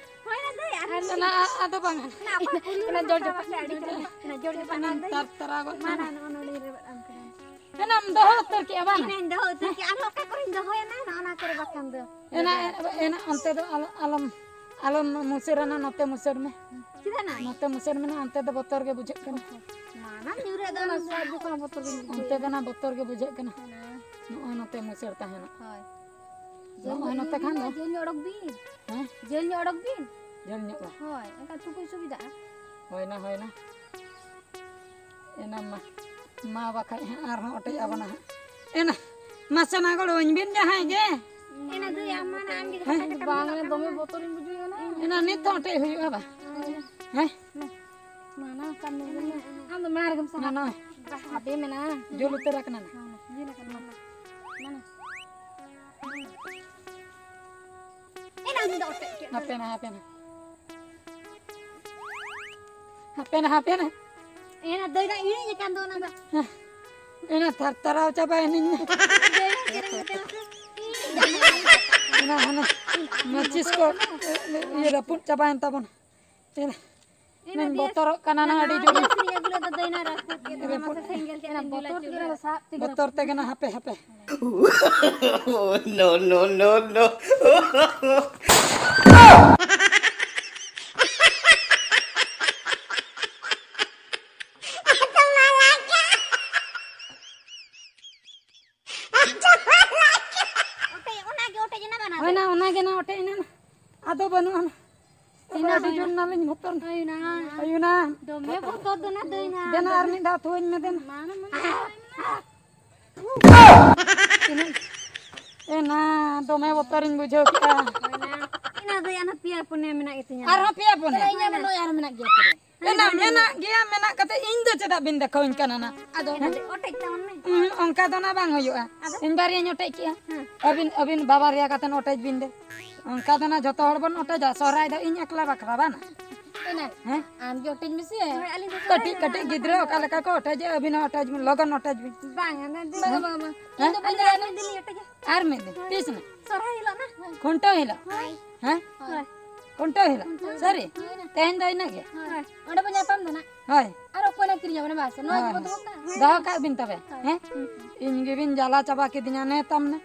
ᱦᱳᱭ ᱱᱟ ᱫᱟᱹᱭ, ᱟᱨ ᱟᱨ ᱢᱤᱫᱴᱤᱡ᱾ ᱚᱱᱟ ᱟᱫᱚ ᱵᱟᱝ᱾ ᱱᱟ, ᱚᱠᱚᱭ ᱠᱩᱞᱤ ᱚᱱᱟ ᱢᱮ ᱡᱚᱲ ᱚᱠᱟ ᱡᱚᱯᱟᱜ, ᱯᱟᱥᱮ ᱟᱹᱰᱤ ᱡᱚᱲ ᱪᱮᱦᱨᱟ᱾ ᱡᱚᱯᱟᱜ᱾ ᱚᱱᱟ ᱫᱟᱹᱭ᱾ ᱛᱟᱨ ᱛᱟᱨᱟ ᱜᱚᱫ ᱢᱟᱱᱟ, ᱱᱟ᱾ ᱱᱚᱜᱼᱚ ᱱᱚᱰᱮᱧ ᱨᱮᱵᱮᱫ ᱟᱢ ᱠᱟᱱᱟ᱾ ᱮᱱᱟᱢ ᱫᱚᱦᱚ ᱩᱛᱟᱹᱨ ᱠᱮᱜᱼᱟ ᱵᱟᱝ? ᱤᱧ ᱫᱚᱦᱚ ᱩᱛᱟᱹᱨ ᱠᱮᱜᱼᱟ᱾ ᱟᱨᱦᱚᱸ ᱚᱠᱟ ᱠᱚᱨᱮᱧ ᱫᱚᱦᱚᱭᱟ ᱱᱟ, ᱱᱚᱜᱼᱚ ᱱᱟ ᱠᱚᱨᱮ ᱵᱟᱠᱷᱟᱱ ᱫᱚ᱾ ᱮᱱᱟ, ᱮᱱᱟ, ᱚᱱᱛᱮ ᱫᱚ ᱟᱞᱚ-, ᱟᱞᱚᱢ, ᱟᱞᱚᱢ ᱢᱩᱥᱟᱹᱨᱟ ᱱᱟ, ᱱᱚᱛᱮ ᱢᱩᱥᱟᱹᱨ ᱢᱮ᱾ ᱪᱮᱫᱟᱜ ᱱᱟ? ᱱᱚᱛᱮ ᱢᱩᱥᱟᱹᱨ ᱢᱮ ᱱᱟ, ᱚᱱᱛᱮ ᱫᱚ ᱵᱚᱛᱚᱨ ᱜᱮ ᱵᱩᱡᱷᱟᱹᱜ ᱠᱟᱱᱟ᱾ ᱢᱟ ᱱᱟ, ᱧᱩᱨ ᱨᱮ ᱫᱚ ᱚᱱᱟ ᱥᱟᱦᱟᱡᱽᱡᱚ ᱠᱚ ᱵᱚᱛᱚᱨ ᱜᱮ ᱵᱩᱡᱷᱟᱹᱜ ᱚᱱᱛᱮ ᱫᱚ ᱠᱟᱱᱟ᱾ ᱱᱟ ᱵᱚᱛᱚᱨ ᱜᱮ ᱵᱩᱡᱷᱟᱹᱜ ᱠᱟᱱᱟ᱾ ᱦᱮᱸ᱾ ᱱᱚᱜᱼᱚᱭ ᱱᱚᱛᱮ ᱢᱩᱥᱟᱹᱨ ᱛᱟᱦᱮᱱᱟ᱾ ᱦᱳᱭ᱾ ᱡᱷᱟᱹᱞ ᱱᱚᱜᱼᱚᱭ ᱧᱚᱜ ᱱᱚᱛᱮ ᱠᱷᱟᱱ ᱫᱚ᱾ ᱡᱷᱟᱹᱞ ᱧᱚᱜ ᱚᱰᱚᱠ ᱵᱤᱱ᱾ ᱦᱮᱸ? ᱡᱷᱟᱹᱞ ᱧᱚᱜ ᱚᱰᱚᱠ ᱵᱤᱱ᱾ ᱡᱷᱟᱹᱞ ᱧᱚᱜ ᱵᱟ? ᱦᱳᱭ, ᱮᱱᱠᱷᱟᱱ ᱛᱩᱯᱩᱡ ᱥᱩᱵᱤᱫᱷᱟᱜᱼᱟ᱾ ᱦᱳᱭ ᱱᱟ, ᱦᱳᱭ ᱱᱟ᱾ ᱮᱱᱟ ᱢᱟ, ᱢᱟ ᱵᱟᱠᱷᱟᱡ ᱦᱟᱸᱜ ᱟᱨᱦᱚᱸ ᱚᱴᱮᱡ ᱟᱵᱚᱱᱟ ᱦᱟᱸᱜ᱾ ᱮᱱᱟ, ᱢᱟᱥᱮ ᱱᱟ ᱜᱚᱲᱚᱣᱟᱹᱧ ᱵᱤᱱ ᱡᱟᱦᱟᱸᱭ ᱜᱮ᱾ ᱮᱱᱟ ᱫᱩᱭ ᱟᱢ ᱢᱟ ᱱᱟ ᱟᱢ ᱜᱮ ᱦᱮᱸ? ᱫᱚᱢᱮ ᱵᱚᱛᱚᱨᱤᱧ ᱵᱩᱡᱷᱟᱹᱣ ᱮᱱᱟ᱾ ᱮᱱᱟ ᱱᱤᱛ ᱦᱚᱸ ᱚᱴᱮᱡ ᱦᱩᱭᱩᱜᱼᱟ ᱵᱟ? ᱦᱮᱸ? ᱢᱟ ᱟᱢ ᱫᱚ ᱢᱟᱲᱟᱝ ᱨᱮᱜᱮᱢ ᱥᱟᱦᱟᱜ᱾ ᱱᱟ, ᱱᱟ᱾ ᱟᱯᱮ ᱢᱮᱱᱟ᱾ ᱡᱩᱞ ᱩᱛᱟᱹᱨ ᱟᱠᱟᱱᱟ ᱱᱟ᱾ ᱦᱮᱸ, ᱡᱩᱞ ᱟᱠᱟᱱᱟ, ᱢᱟ᱾ ᱢᱟ᱾ ᱮᱱᱟᱝ ᱫᱚ ᱚᱴᱮᱡ ᱠᱮᱫ ᱫᱚ᱾ ᱦᱟᱯᱮ ᱱᱟ, ᱦᱟᱯᱮ ᱱᱟ᱾ ᱦᱟᱯᱮ ᱱᱟ, ᱦᱟᱯᱮ ᱱᱟ᱾ ᱮᱱᱟ ᱫᱟᱹᱭ ᱫᱟ ᱤᱲᱤᱡ ᱟᱠᱟᱱ ᱫᱚ ᱚᱱᱟ ᱫᱚ᱾ ᱦᱮᱸ᱾ ᱮᱱᱟ ᱛᱷᱟᱨᱛᱟᱨᱟᱣ ᱪᱟᱵᱟᱭᱮᱱᱟᱹᱧ᱾ ᱫᱟᱹᱭ ᱫᱟ ᱠᱤᱨᱤᱧ ᱠᱟᱛᱮ ᱦᱟᱯᱮ᱾ ᱮᱱᱟ ᱦᱟᱱᱟ ᱢᱟᱹᱪᱤᱥ ᱠᱚ ᱤᱭᱟᱹ ᱨᱟᱹᱯᱩᱫ ᱪᱟᱵᱟᱭᱮᱱ ᱛᱟᱵᱚᱱᱟ᱾ ᱮᱱᱟ ᱮᱱᱟ ᱱᱟᱹᱧ ᱫᱤᱭᱮ ᱵᱚᱛᱚᱨᱚᱜ ᱠᱟᱱᱟ ᱱᱟ ᱟᱹᱰᱤ ᱡᱳᱨ᱾ ᱜᱮᱥ ᱨᱮᱭᱟᱜ ᱜᱩᱞᱟᱹ ᱫᱚ ᱫᱟᱹᱭᱱᱟ ᱨᱟᱹᱯᱩᱫ ᱠᱮᱫ ᱛᱟᱢᱟ, ᱨᱟᱹᱯᱩᱫ᱾ ᱢᱟᱥᱮ ᱥᱮᱸᱜᱮᱞ ᱪᱮᱫ ᱮᱱᱟ ᱛᱮᱢ ᱡᱩᱞᱟ ᱵᱚᱛᱚᱨ ᱪᱩᱞᱦᱟᱹ ᱛᱮᱜᱮ ᱨᱮ? ᱥᱟᱵ ᱛᱮᱜᱮ ᱵᱚᱛᱚᱨ ᱨᱟᱹᱯᱩᱫ᱾ ᱛᱮᱜᱮ ᱱᱟ ᱦᱟᱯᱮ, ᱦᱟᱯᱮ᱾ No, no, no, no. ᱚᱴᱮᱡ, ᱚᱱᱟ ᱜᱮ ᱚᱴᱮᱡ ᱮᱱᱟ ᱵᱟᱱᱟ ᱫᱚ᱾ ᱦᱳᱭ ᱱᱟ, ᱚᱱᱟ ᱜᱮ ᱱᱟ ᱚᱴᱮᱡ ᱮᱱᱟ ᱱᱟ᱾ ᱟᱫᱚ ᱵᱟᱹᱱᱩᱜᱼᱟ ᱱᱟ᱾ ᱛᱤᱱᱟᱹᱜ ᱟᱹᱰᱤ ᱡᱳᱨ ᱦᱩᱭᱱᱟ? ᱱᱟᱞᱤᱧ ᱵᱚᱛᱚᱨ ᱱᱟ᱾ ᱦᱩᱭᱱᱟ᱾ ᱦᱩᱭᱱᱟ᱾ ᱫᱚᱢᱮ ᱵᱚᱛᱚᱨ ᱫᱚ ᱱᱟ ᱫᱟᱹᱭᱱᱟ᱾ ᱫᱮᱱᱟ ᱟᱨ ᱢᱤᱫ ᱫᱷᱟᱣ ᱛᱷᱩᱣᱟᱹᱧ ᱢᱮ ᱫᱮᱱᱟ᱾ ᱢᱟ, ᱢᱟ, ᱢᱟ, ᱢᱟ᱾ ᱛᱤᱱᱟᱹᱜ? ᱮ ᱱᱟ, ᱫᱚᱢᱮ ᱵᱚᱛᱚᱨᱤᱧ ᱵᱩᱡᱷᱟᱹᱣ ᱠᱮᱜᱼᱟ᱾ ᱦᱩᱭᱱᱟ᱾ ᱤᱱᱟ ᱫᱟᱹᱭ, ᱟᱨᱦᱚᱸ ᱯᱮᱭᱟ ᱯᱩᱱᱭᱟᱹ ᱢᱮᱱᱟᱜ ᱜᱮᱛᱤᱧᱟ᱾ ᱟᱨᱦᱚᱸ ᱯᱮᱭᱟ ᱯᱩᱱᱭᱟᱹ? ᱤᱧᱟᱹᱜ ᱵᱟᱹᱱᱩᱜᱼᱟ, ᱟᱨᱦᱚᱸ ᱢᱮᱱᱟᱜ ᱜᱮᱭᱟ ᱯᱩᱱᱭᱟᱹ᱾ ᱮᱱᱟ ᱢᱮᱱᱟᱜ ᱜᱮᱭᱟ, ᱢᱮᱱᱟᱜ ᱠᱟᱛᱮ ᱤᱧ ᱫᱚ ᱪᱮᱫᱟᱜ ᱵᱤᱱ ᱫᱮᱠᱷᱟᱣᱟᱹᱧ ᱠᱟᱱᱟ ᱱᱟ? ᱟᱫᱚ ᱦᱮᱸ? ᱚᱴᱮᱡ ᱛᱟᱵᱚᱱ ᱢᱮ᱾ ᱩᱸᱦᱩᱸ, ᱚᱱᱠᱟ ᱫᱚ ᱱᱟ ᱵᱟᱝ ᱦᱩᱭᱩᱜᱼᱟ᱾ ᱟᱫᱚ? ᱤᱧ ᱵᱟᱨᱭᱟᱧ ᱚᱴᱮᱡ ᱠᱮᱜᱼᱟ᱾ ᱦᱮᱸ᱾ ᱟᱹᱵᱤᱱ, ᱟᱹᱵᱤᱱ ᱵᱟᱵᱟᱨᱭᱟ ᱠᱟᱛᱮ ᱚᱴᱮᱡ ᱵᱤᱱ ᱫᱮ᱾ ᱚᱱᱠᱟ ᱫᱚ ᱱᱟ ᱡᱷᱚᱛᱚ ᱦᱚᱲ ᱵᱚᱱ ᱚᱴᱮᱡᱟ, ᱥᱚᱦᱨᱟᱭ ᱫᱚ ᱤᱧ ᱮᱠᱞᱟ ᱵᱟᱠᱷᱨᱟ ᱵᱟᱝ? ᱮᱱᱟ, ᱦᱮᱸ? ᱟᱢ ᱜᱮ ᱚᱴᱮᱡ ᱢᱮᱥᱮ᱾ ᱦᱳᱭ, ᱟᱹᱞᱤᱧ ᱫᱚ ᱠᱟᱹᱴᱤᱡ ᱥᱚᱦᱨᱟᱭ ᱠᱟᱹᱴᱤᱡ ᱫᱚ ᱜᱤᱫᱽᱨᱟᱹ ᱵᱟᱝ ᱚᱠᱟ ᱞᱮᱠᱟ ᱠᱚ ᱚᱴᱮᱡᱟ, ᱟᱹᱵᱤᱱ ᱦᱚᱸ ᱚᱴᱮᱡ ᱵᱤᱱ, ᱞᱚᱜᱚᱱ ᱚᱴᱮᱡ ᱵᱤᱱ᱾ ᱵᱟᱝ, ᱵᱟᱝ, ᱵᱟᱝ, ᱵᱟᱝ᱾ ᱦᱮᱸ? ᱤᱧ ᱫᱚ ᱵᱟᱹᱧ ᱟᱹᱞᱤᱧ ᱫᱚ ᱚᱴᱮᱡᱟ᱾ ᱟᱨ ᱢᱤᱫ ᱫᱤᱱ, ᱛᱤᱥ ᱱᱟ? ᱥᱚᱦᱨᱟᱭ ᱦᱤᱞᱳᱜ ᱱᱟ᱾ ᱠᱷᱩᱱᱴᱟᱹᱣ ᱦᱤᱞᱳᱜ᱾ ᱦᱳᱭ᱾ ᱦᱮᱸ? ᱦᱳᱭ᱾ ᱠᱷᱩᱱᱴᱟᱹᱣ ᱦᱤᱞᱳᱜ᱾ ᱦᱳᱭ᱾ ᱥᱟᱹᱨᱤ? ᱦᱳᱭ ᱱᱟ᱾ ᱛᱮᱦᱮᱧ ᱫᱚ ᱤᱱᱟᱹᱜ ᱜᱮ᱾ ᱦᱳᱭ᱾ ᱚᱸᱰᱮ ᱵᱚᱱ ᱧᱟᱯᱟᱢ ᱫᱚ ᱱᱟ᱾ ᱦᱳᱭ᱾ ᱟᱨ ᱚᱠᱚᱭ ᱱᱟ ᱠᱤᱨᱤᱧᱟ ᱵᱚᱱᱟ ᱢᱟᱥᱮ? ᱱᱚᱣᱟ ᱦᱳᱭ᱾ ᱜᱮᱵᱚᱱ ᱫᱚᱦᱚ ᱠᱟᱜᱼᱟ᱾ ᱦᱳᱭ᱾ ᱫᱚᱦᱚ ᱠᱟᱜ ᱵᱤᱱ ᱛᱚᱵᱮ᱾ ᱦᱳᱭ᱾ ᱦᱮᱸ? ᱦᱩᱸ᱾ ᱤᱧ ᱜᱮᱵᱤᱱ ᱡᱟᱞᱟ ᱪᱟᱵᱟ ᱠᱤᱫᱤᱧᱟ ᱱᱮ ᱛᱟᱢ ᱱᱟ᱾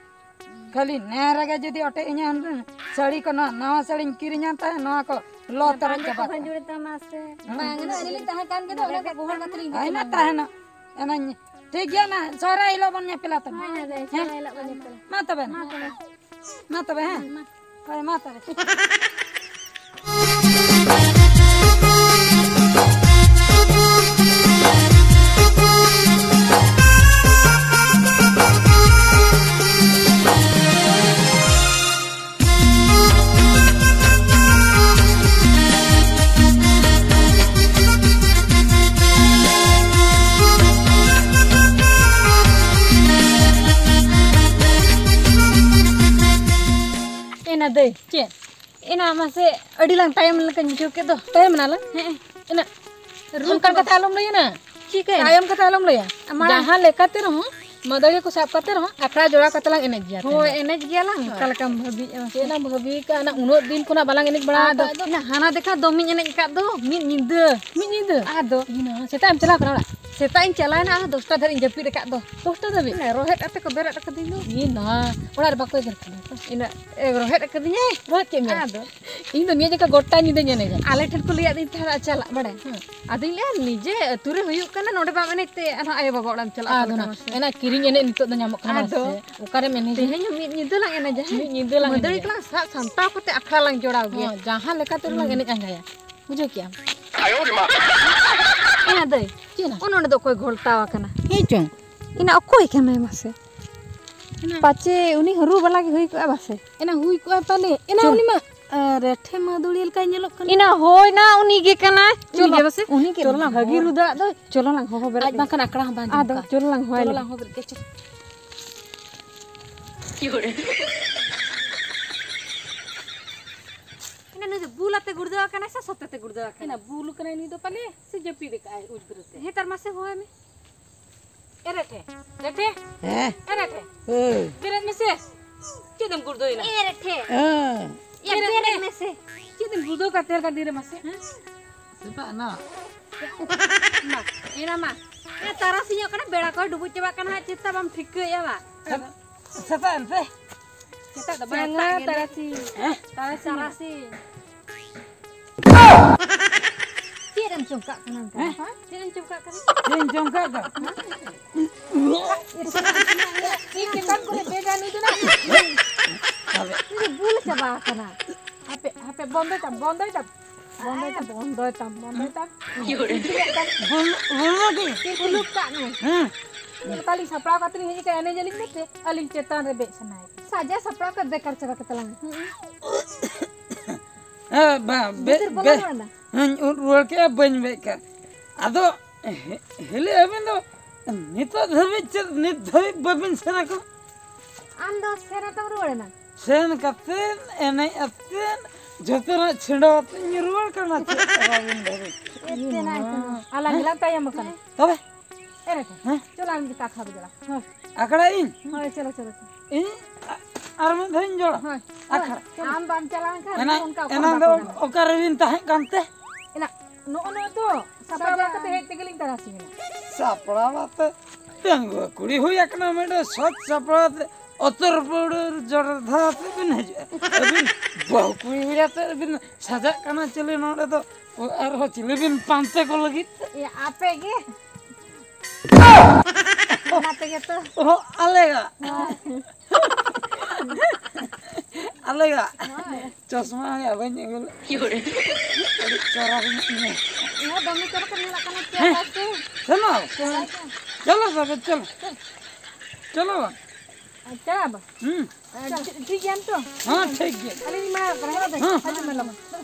ᱠᱷᱟᱹᱞᱤ ᱱᱮ ᱨᱮᱜᱮ ᱡᱩᱫᱤ ᱚᱴᱮᱡ ᱤᱧᱟ ᱦᱩᱱᱟᱹᱝ, ᱥᱟᱹᱲᱤ ᱠᱚ ᱱᱚᱣᱟ, ᱱᱟᱣᱟ ᱥᱟᱹᱲᱤᱧ ᱠᱤᱨᱤᱧᱟ ᱛᱟᱦᱮᱸ, ᱱᱚᱣᱟ ᱠᱚ ᱞᱚ ᱛᱚᱨᱚᱡ ᱵᱟᱝ ᱪᱟᱵᱟ ᱠᱚ ᱠᱚᱜᱼᱟ᱾ ᱵᱷᱟᱸᱡᱩᱲ ᱛᱟᱢᱟ ᱥᱮ᱾ ᱦᱮᱸ? ᱵᱟᱝ, ᱟᱹᱞᱤᱧ ᱞᱤᱧ ᱛᱟᱦᱮᱸ ᱠᱟᱱ ᱜᱮ ᱫᱚ, ᱚᱸᱰᱮ ᱠᱚ ᱜᱚᱦᱚᱲ ᱠᱟᱛᱮ ᱞᱤᱧ ᱤᱫᱤ ᱦᱳᱭ ᱱᱟ, ᱠᱮᱢᱟ᱾ ᱛᱟᱦᱮᱱᱟ᱾ ᱮᱱᱟᱧ ᱴᱷᱤᱠ ᱜᱮᱭᱟ ᱱᱟ, ᱥᱚᱦᱨᱟᱭ ᱦᱤᱞᱳᱜ ᱵᱚᱱ ᱧᱮᱯᱮᱞᱟ ᱛᱚᱵᱮ᱾ ᱦᱳᱭ, ᱦᱳᱭ, ᱦᱮᱸ? ᱥᱚᱦᱨᱟᱭ ᱦᱤᱞᱳᱜ ᱵᱚᱱ ᱧᱮᱯᱮᱞᱟ᱾ ᱢᱟ ᱛᱚᱵᱮ, ᱦᱮᱸ? ᱢᱟ ᱛᱚᱵᱮ᱾ ᱢᱟ ᱛᱚᱵᱮ᱾ ᱦᱳᱭ, ᱢᱟ ᱛᱚᱵᱮ᱾ ᱫᱟᱹᱭ, ᱪᱮᱫ? ᱮᱱᱟ ᱢᱟᱥᱮ ᱟᱹᱰᱤ ᱞᱟᱝ ᱛᱟᱭᱚᱢ ᱞᱮᱠᱟᱧ ᱵᱩᱡᱷᱟᱹᱣ ᱠᱮᱫ ᱫᱚ᱾ ᱛᱟᱭᱚᱢ ᱮᱱᱟᱞᱟᱝ? ᱦᱮᱸ᱾ ᱮᱱᱟ ᱨᱩᱢ ᱚᱱᱠᱟᱱ ᱠᱚ ᱠᱟᱛᱷᱟ ᱟᱞᱚᱢ ᱞᱟᱹᱭᱟ ᱱᱟ᱾ ᱪᱤᱠᱟᱹᱭᱮᱱᱟ? ᱛᱟᱭᱚᱢ ᱠᱟᱛᱷᱟ ᱟᱞᱚᱢ ᱞᱟᱹᱭᱟ᱾ ᱢᱟᱲᱟᱝ ᱡᱟᱦᱟᱸ ᱞᱮᱠᱟᱛᱮ ᱨᱮᱦᱚᱸ, ᱢᱟᱹᱫᱟᱹᱲᱤᱭᱟᱹ ᱠᱚ ᱥᱟᱵ ᱠᱟᱛᱮ ᱨᱮᱦᱚᱸ, ᱟᱠᱷᱲᱟ ᱡᱚᱲᱟᱣ ᱠᱟᱛᱮ ᱞᱟᱝ ᱮᱱᱮᱡ ᱜᱮᱭᱟ ᱦᱳᱭ, ᱛᱮᱦᱮᱧ ᱫᱚ᱾ ᱮᱱᱮᱡ ᱜᱮᱭᱟᱞᱟᱝ᱾ ᱦᱳᱭ᱾ ᱚᱠᱟ ᱞᱮᱠᱟᱢ ᱵᱷᱟᱹᱵᱤᱭᱮᱫᱼᱟ ᱢᱟᱥᱮ? ᱪᱮᱫ ᱮᱢ ᱵᱷᱟᱹᱵᱤ ᱠᱟᱜᱼᱟ? ᱚᱱᱟ ᱩᱱᱟᱹᱜ ᱫᱤᱱ ᱠᱷᱚᱱᱟᱜ ᱵᱟᱞᱟᱝ ᱮᱱᱮᱡ ᱵᱟᱲᱟ ᱟᱫᱚ ᱟᱠᱟᱫ ᱫᱚ᱾ ᱚᱱᱟ ᱦᱟᱱᱟ ᱫᱮᱠᱷᱟ ᱫᱚᱢᱤᱧ ᱮᱱᱮᱡ ᱟᱠᱟᱫ ᱫᱚ, ᱢᱤᱫ ᱧᱤᱫᱟᱹ᱾ ᱢᱤᱫ ᱧᱤᱫᱟᱹ? ᱟᱫᱚ᱾ ᱤᱧ ᱦᱚᱸ ᱥᱮᱛᱟᱜ ᱮᱢ ᱪᱟᱞᱟᱣ ᱠᱟᱱᱟ ᱚᱲᱟᱜ? ᱥᱮᱛᱟᱜ ᱤᱧ ᱪᱟᱞᱟᱣᱮᱱᱟ, ᱟᱨ ᱫᱚᱥᱴᱟ ᱫᱷᱟᱹᱨᱤᱡ ᱤᱧ ᱡᱟᱹᱯᱤᱫ ᱟᱠᱟᱫ ᱫᱚ᱾ ᱫᱚᱥᱴᱟ ᱫᱷᱟᱹᱵᱤᱡ? ᱚᱱᱮ ᱨᱚᱦᱮᱫ ᱠᱟᱛᱮ ᱠᱚ ᱵᱮᱨᱮᱫ ᱟᱠᱟᱫᱤᱧ ᱫᱚ᱾ ᱤᱧ ᱱᱟ, ᱚᱲᱟᱜ ᱨᱮ ᱵᱟᱠᱚ ᱮᱜᱮᱨ ᱠᱟᱱᱟ ᱛᱚ? ᱤᱱᱟᱹ, ᱮ, ᱨᱚᱦᱮᱫ ᱟᱠᱟᱫᱤᱧᱟᱭ᱾ ᱨᱚᱦᱮᱫ ᱠᱮᱫ ᱢᱮᱭᱟ? ᱟᱫᱚ᱾ ᱤᱧ ᱫᱚ ᱱᱤᱭᱟᱹ ᱡᱚᱠᱷᱚᱱ ᱜᱚᱴᱟ ᱧᱤᱫᱟᱹᱧ ᱮᱱᱮᱡᱟ᱾ ᱟᱞᱮ ᱴᱷᱮᱱ ᱠᱚ ᱞᱟᱹᱭᱟᱫᱤᱧ ᱛᱟᱦᱮᱸᱫ ᱪᱟᱞᱟᱜ, ᱵᱟᱲᱟᱭ? ᱦᱮᱸ᱾ ᱟᱫᱚᱧ ᱞᱟᱹᱭᱟ, ᱱᱤᱡᱮ ᱟᱹᱛᱩ ᱨᱮ ᱦᱩᱭᱩᱜ ᱠᱟᱱᱟ, ᱱᱚᱰᱮ ᱵᱟᱢ ᱮᱱᱮᱡ ᱛᱮ ᱟᱨᱦᱚᱸ ᱟᱭᱳ ᱵᱟᱵᱟ ᱚᱲᱟᱜ ᱮᱢ ᱪᱟᱞᱟᱜᱼᱟ, ᱟᱫᱚ ᱚᱠᱟ ᱞᱮᱠᱟ ᱱᱟ, ᱢᱟᱥᱮ? ᱮᱱᱟ ᱠᱤᱨᱤᱧ ᱮᱱᱮᱡ ᱱᱤᱛᱚᱜ ᱫᱚ ᱧᱟᱢᱚᱜ ᱠᱟᱱᱟ ᱟᱫᱚ ᱢᱟᱥᱮ? ᱚᱠᱟᱨᱮᱢ ᱮᱱᱮᱡᱟ? ᱛᱮᱦᱮᱧ ᱦᱚᱸ ᱢᱤᱫ ᱧᱤᱫᱟᱹ ᱞᱟᱝ ᱮᱱᱮᱡᱟ, ᱦᱮᱸ? ᱢᱤᱫ ᱧᱤᱫᱟᱹ ᱞᱟᱝ ᱢᱟᱹᱫᱟᱹᱲᱤ ᱮᱱᱮᱡᱟ᱾ ᱠᱚᱞᱟᱝ ᱥᱟᱵ ᱥᱟᱢᱴᱟᱣ ᱠᱟᱛᱮ ᱟᱠᱷᱲᱟ ᱞᱟᱝ ᱡᱚᱲᱟᱣ ᱜᱮᱭᱟ᱾ ᱦᱚᱸ, ᱡᱟᱦᱟᱸ ᱞᱮᱠᱟ ᱛᱮ ᱞᱟᱝ ᱦᱩᱸ᱾ ᱮᱱᱮᱡ ᱟᱸᱜᱟᱭᱟ᱾ ᱵᱩᱡᱷᱟᱹᱣ ᱠᱮᱜᱼᱟᱢ? ᱮᱱᱟ ᱫᱟᱹᱭ, ᱪᱮᱫ ᱱᱟ? ᱚ, ᱱᱚᱰᱮ ᱫᱚ ᱚᱠᱚᱭ ᱜᱷᱚᱞᱴᱟᱣ ᱟᱠᱟᱱᱟ? ᱦᱮᱸ ᱪᱚᱝ᱾ ᱮᱱᱟ ᱚᱠᱚᱭ ᱠᱟᱱᱟᱭ ᱢᱟᱥᱮ? ᱮᱱᱟ᱾ ᱯᱟᱪᱮ ᱩᱱᱤ ᱦᱚᱸ ᱨᱩ ᱵᱟᱞᱟ ᱜᱮ ᱦᱩᱭ ᱠᱚᱜᱼᱟ ᱵᱟᱥᱮ? ᱮᱱᱟ ᱦᱩᱭ ᱠᱚᱜᱼᱟ ᱯᱟᱞᱮ᱾ ᱮᱱᱟ ᱪᱚ᱾ ᱩᱱᱤ ᱢᱟ, ᱟ, ᱨᱮᱴᱷᱮ ᱢᱟᱹᱫᱟᱹᱲᱤᱭᱟᱹ ᱞᱮᱠᱟᱭ ᱧᱮᱞᱚᱜ ᱠᱟᱱᱟ᱾ ᱮᱱᱟ ᱦᱳᱭ ᱱᱟ, ᱩᱱᱤ ᱜᱮ ᱠᱟᱱᱟᱭ᱾ ᱩᱱᱤ ᱪᱚᱞᱚ, ᱜᱮ ᱵᱟᱥᱮ? ᱩᱱᱤ ᱜᱮ ᱪᱚᱞᱚ ᱞᱟᱝ ᱵᱷᱟᱹᱜᱤ ᱦᱚᱦᱚ᱾ ᱨᱩ ᱫᱟᱲᱮᱭᱟᱜ ᱫᱚ᱾ ᱪᱚᱞᱚ ᱞᱟᱝ ᱦᱚᱦᱚ ᱵᱮᱨᱮᱫ ᱟᱡ ᱮᱱ ᱵᱟᱝᱠᱷᱟᱱ ᱠᱷᱟᱱ᱾ ᱟᱠᱷᱲᱟ ᱦᱚᱸ ᱵᱟᱝ ᱟᱫᱚ ᱟᱸᱡᱚᱢᱚᱜ ᱠᱟᱱᱟ᱾ ᱪᱚᱞᱚ ᱞᱟᱝ ᱦᱚᱦᱚ ᱵᱮᱨᱮᱫ᱾ ᱪᱚᱞᱚ ᱞᱟᱝ ᱦᱚᱦᱚ ᱵᱮᱨᱮᱫ ᱜᱮ, ᱪᱚ᱾ ᱮᱱᱟ ᱱᱩᱭ ᱫᱚ ᱵᱩᱞ ᱟᱛᱮ ᱜᱩᱲᱫᱟᱹᱣ ᱟᱠᱟᱱᱟᱭ ᱥᱮ ᱥᱚᱛᱮ ᱛᱮ ᱜᱩᱲᱫᱟᱹᱣ ᱟᱠᱟᱱᱟᱭ? ᱮᱱᱟ ᱵᱩᱞ ᱠᱟᱱᱟᱭ ᱱᱩᱭ ᱫᱚ ᱯᱟᱞᱮ, ᱥᱮ ᱡᱟᱹᱯᱤᱫ ᱟᱠᱟᱫ ᱟᱭ ᱩᱡᱽᱵᱨᱟᱹ ᱛᱮ? ᱦᱮᱸ, ᱛᱟᱨ ᱢᱟᱥᱮ ᱦᱚᱦᱚᱭ ᱢᱮ᱾ ᱮ ᱨᱮᱴᱷᱮ, ᱨᱮᱴᱷᱮ, ᱦᱮᱸ᱾ ᱮ ᱨᱮᱴᱷᱮ, ᱦᱮᱸ᱾ ᱵᱮᱨᱮᱫ ᱢᱮᱥᱮ᱾ ᱪᱮᱫ ᱮᱢ ᱜᱩᱲᱫᱟᱹᱣ ᱮᱱᱟ? ᱮ ᱨᱮᱴᱷᱮ᱾ ᱦᱮᱸ᱾ ᱮ ᱵᱮᱨᱮᱫ ᱵᱮᱨᱮᱫ ᱢᱮ᱾ ᱢᱮᱥᱮ᱾ ᱪᱮᱫ ᱮᱢ ᱜᱩᱲᱫᱟᱹᱣ ᱠᱟᱛᱮ ᱠᱟᱱ ᱫᱤᱱ ᱨᱮ ᱢᱟᱥᱮ? ᱦᱮᱸ? ᱥᱮᱛᱟᱜ ᱮᱱᱟ᱾ ᱢᱟ, ᱮᱱᱟ ᱢᱟ᱾ ᱮ, ᱛᱟᱨᱟᱥᱤᱧᱚᱜ ᱠᱟᱱᱟ, ᱵᱮᱲᱟ ᱠᱚᱭ ᱰᱩᱵᱩᱡ ᱪᱟᱵᱟᱜ ᱠᱟᱱᱟ ᱦᱟᱸᱜ, ᱪᱮᱫ ᱛᱟᱢ ᱵᱟᱢ ᱴᱷᱤᱠᱟᱹᱭᱮᱫᱼᱟ ᱵᱟ? ᱥᱮᱛᱟᱜ ᱮᱱ ᱯᱮ᱾ ᱥᱮᱛᱟᱜ ᱫᱚ ᱵᱟᱝ, ᱵᱟᱝᱟ, ᱥᱮᱛᱟᱜ ᱜᱮ᱾ ᱛᱟᱨᱟᱥᱤᱧ᱾ ᱦᱮᱸ? ᱛᱟᱨᱟᱥᱤᱧ᱾ ᱛᱟᱨᱟᱥᱤᱧ᱾ ᱪᱮᱫ ᱮᱢ ᱪᱚᱢᱠᱟᱜ ᱠᱟᱱᱟ ᱚᱱᱠᱟ? ᱦᱮᱸ? ᱦᱮᱸ? ᱪᱮᱫ ᱮᱢ ᱪᱚᱢᱠᱟᱜ ᱠᱟᱱᱟ? ᱪᱮᱫ ᱮᱢ ᱪᱚᱢᱠᱟᱜ ᱠᱟᱱᱟ? ᱤᱧ ᱪᱮᱛᱟᱱ ᱠᱚᱨᱮ ᱵᱮᱜᱟ ᱱᱩᱭ ᱫᱚ ᱱᱟᱜ᱾ ᱱᱩᱭ ᱫᱚ ᱵᱩᱞ ᱪᱟᱵᱟ ᱟᱠᱟᱱᱟ᱾ ᱦᱟᱯᱮ, ᱦᱟᱯᱮ, ᱵᱚᱱᱫᱚᱭ ᱛᱟᱢ, ᱵᱚᱱᱫᱚᱭ ᱛᱟᱢ᱾ ᱵᱚᱱᱫᱚᱭ ᱛᱟᱢ, ᱵᱚᱱᱫᱚᱭ ᱛᱟᱢ, ᱵᱚᱱᱫᱚᱭ ᱛᱟᱢ᱾ ᱵᱚᱱ-, ᱵᱚᱱᱫᱚ ᱠᱮᱫ᱾ ᱠᱩᱞᱩᱯ ᱠᱟᱜ ᱢᱮ᱾ ᱦᱮᱸ᱾ ᱧᱮᱞ ᱛᱟᱞᱤᱧ ᱥᱟᱯᱲᱟᱣ ᱠᱟᱛᱮ ᱞᱤᱧ ᱦᱮᱡ ᱟᱠᱟᱱᱟ, ᱮᱱᱮᱡ ᱟᱹᱞᱤᱧ ᱢᱮᱱᱛᱮ, ᱟᱹᱞᱤᱧ ᱪᱮᱛᱟᱱ ᱨᱮ ᱵᱮᱡ ᱥᱟᱱᱟᱭᱮᱫ᱾ ᱥᱟᱡᱟᱣ ᱥᱟᱯᱲᱟᱣ ᱠᱟᱛᱮ ᱵᱮᱠᱟᱨ ᱪᱟᱵᱟ ᱠᱟᱛᱟ ᱞᱟᱝ ᱢᱮ᱾ ᱦᱮᱸ, ᱵᱟᱝ, ᱵᱮ-, ᱵᱷᱤᱛᱤᱨ ᱵᱚᱞᱚ ᱵᱮ-, ᱨᱩᱣᱟᱹᱲ ᱮᱱᱟ᱾ ᱦᱮᱸ, ᱩᱫ ᱨᱩᱣᱟᱹᱲ ᱠᱮᱫᱼᱟ, ᱵᱟᱹᱧ ᱵᱮᱡ ᱠᱟᱜ᱾ ᱟᱫᱚ ᱦᱮ-, ᱦᱤᱞᱤ ᱟᱹᱵᱤᱱ ᱫᱚ ᱱᱤᱛᱚᱜ ᱫᱷᱟᱹᱵᱤᱡ ᱪᱮᱫ ᱱᱤᱛ ᱫᱷᱟᱹᱵᱤᱡ ᱵᱟᱹᱵᱤᱱ ᱥᱮᱱ ᱟᱠᱟᱱᱟ? ᱟᱢ ᱫᱚ ᱥᱮᱱ ᱟᱛᱟᱢ ᱨᱩᱣᱟᱹᱲ ᱮᱱᱟ? ᱥᱮᱱ ᱠᱟᱛᱮᱫ ᱮᱱᱮᱡ ᱟᱛᱮᱫ ᱡᱚᱛᱚᱱᱟᱜ ᱪᱷᱤᱸᱰᱟᱹᱣ ᱟᱛᱮᱫ ᱤᱧ ᱨᱩᱣᱟᱹᱲ ᱠᱟᱱᱟ᱾ ᱪᱮᱫ ᱟᱨ ᱟᱵᱤᱱ ᱫᱷᱟᱹᱵᱤᱡ? ᱮᱛᱮ ᱱᱟᱭ ᱛᱮ᱾ ᱟᱞᱟᱝ ᱜᱮᱞᱟᱝ ᱛᱟᱭᱚᱢ ᱟᱠᱟᱱᱟ᱾ ᱛᱚᱵᱮ? ᱮᱨᱮ ᱠᱚ, ᱦᱮᱸ? ᱪᱚᱞᱚ ᱟᱢ ᱜᱮ ᱟᱠᱷᱲᱟ ᱵᱚ ᱪᱟᱞᱟᱜ᱾ ᱦᱳᱭ᱾ ᱟᱠᱷᱲᱟ ᱤᱧ? ᱦᱳᱭ, ᱪᱚᱞᱚ, ᱪᱚᱞᱚ, ᱪᱚᱞᱚ᱾ ᱤᱧ ᱟ-, ᱟᱨ ᱢᱤᱫ ᱫᱷᱟᱣ ᱤᱧ ᱡᱚᱲᱟ᱾ ᱦᱳᱭ᱾ ᱟᱠᱷᱲᱟ᱾ ᱟᱢ ᱵᱟᱢ ᱪᱟᱞᱟᱣ ᱞᱮᱱᱠᱷᱟᱱ ᱮᱱᱟ-, ᱚᱱᱠᱟ ᱚᱠᱚᱭ ᱮᱱᱟᱝ ᱵᱟᱠᱚ ᱫᱚ ᱜᱟᱱᱚᱜᱼᱟ᱾ ᱚᱠᱟ ᱨᱮᱵᱤᱱ ᱛᱟᱦᱮᱸ ᱠᱟᱱ ᱛᱮ? ᱮᱱᱟ, ᱱᱚᱜᱼᱚ ᱱᱚᱣᱟ ᱫᱚ ᱥᱟᱯᱲᱟᱣ ᱵᱟᱝ ᱠᱟᱛᱮ ᱦᱮᱡ ᱛᱮᱜᱮ ᱞᱤᱧ ᱛᱟᱨᱟᱥᱤᱧ ᱮᱱᱟ᱾ ᱥᱟᱯᱲᱟᱣ ᱟᱛᱮ ᱰᱟᱺᱜᱩᱣᱟᱹ ᱠᱩᱲᱤ ᱦᱩᱭ ᱟᱠᱟᱱᱟ, ᱢᱤᱫᱴᱮᱡ ᱥᱚᱡᱽ ᱥᱟᱯᱲᱟᱣ ᱟᱛᱮ ᱚᱛᱚᱨ ᱯᱟᱹᱣᱲᱟᱹ ᱡᱚᱲ ᱫᱷᱟᱨᱟ ᱟᱛᱮ ᱵᱤᱱ ᱦᱤᱡᱩᱜᱼᱟ᱾ ᱟᱹᱵᱤᱱ ᱵᱟᱹᱦᱩ ᱠᱩᱲᱤ ᱦᱩᱭ ᱟᱛᱮ ᱵᱤᱱ ᱥᱟᱡᱟᱜ ᱠᱟᱱᱟ ᱪᱤᱞᱤ ᱱᱚᱰᱮ ᱫᱚ? ᱟᱨᱦᱚᱸ ᱪᱤᱞᱤ ᱵᱤᱱ ᱯᱟᱱᱛᱮ ᱠᱚ ᱞᱟᱹᱜᱤᱫ ᱛᱮ? ᱮ, ᱟᱯᱮ ᱜᱮ᱾ ᱚᱱᱟ ᱛᱮᱜᱮ ᱛᱚ᱾ ᱚᱦᱚ, ᱟᱞᱮᱭᱟᱜ᱾ ᱦᱳᱭ᱾ ᱟᱞᱮᱭᱟᱜ᱾ ᱦᱳᱭ᱾ ᱪᱚᱥᱢᱟ ᱦᱚᱸᱭᱟ ᱵᱟᱹᱧ ᱟᱹᱜᱩ ᱞᱮᱫ᱾ ᱟᱹᱰᱤ ᱪᱚᱨᱚᱠ ᱧᱚᱜ ᱤᱧ ᱦᱮᱸ, ᱫᱚᱢᱮ ᱪᱚᱨᱚᱠ ᱮᱢ ᱧᱮᱞᱚᱜ ᱠᱟᱱᱟ, ᱦᱮᱸ? ᱪᱮᱫ ᱟᱥᱛᱮ? ᱥᱮᱱᱚᱜ᱾ ᱪᱚᱞᱚ᱾ ᱪᱚᱞᱚ ᱛᱚᱵᱮ, ᱪᱚᱞᱚ᱾ ᱪᱚᱞᱚ᱾ ᱪᱟᱞᱟᱜ ᱟᱵᱚ? ᱦᱩᱸ᱾ ᱟᱨ ᱴᱷᱤᱠ, ᱴᱷᱤᱠ ᱜᱮᱭᱟᱢ ᱛᱚ? ᱦᱮᱸ, ᱴᱷᱤᱠ ᱜᱮᱭᱟ᱾ ᱟᱹᱞᱤᱧ ᱢᱟ ᱵᱟᱦᱨᱮ ᱨᱮ᱾ ᱦᱮᱸ᱾ ᱦᱤᱡᱩᱜ ᱢᱮ, ᱞᱚᱜᱚᱱ᱾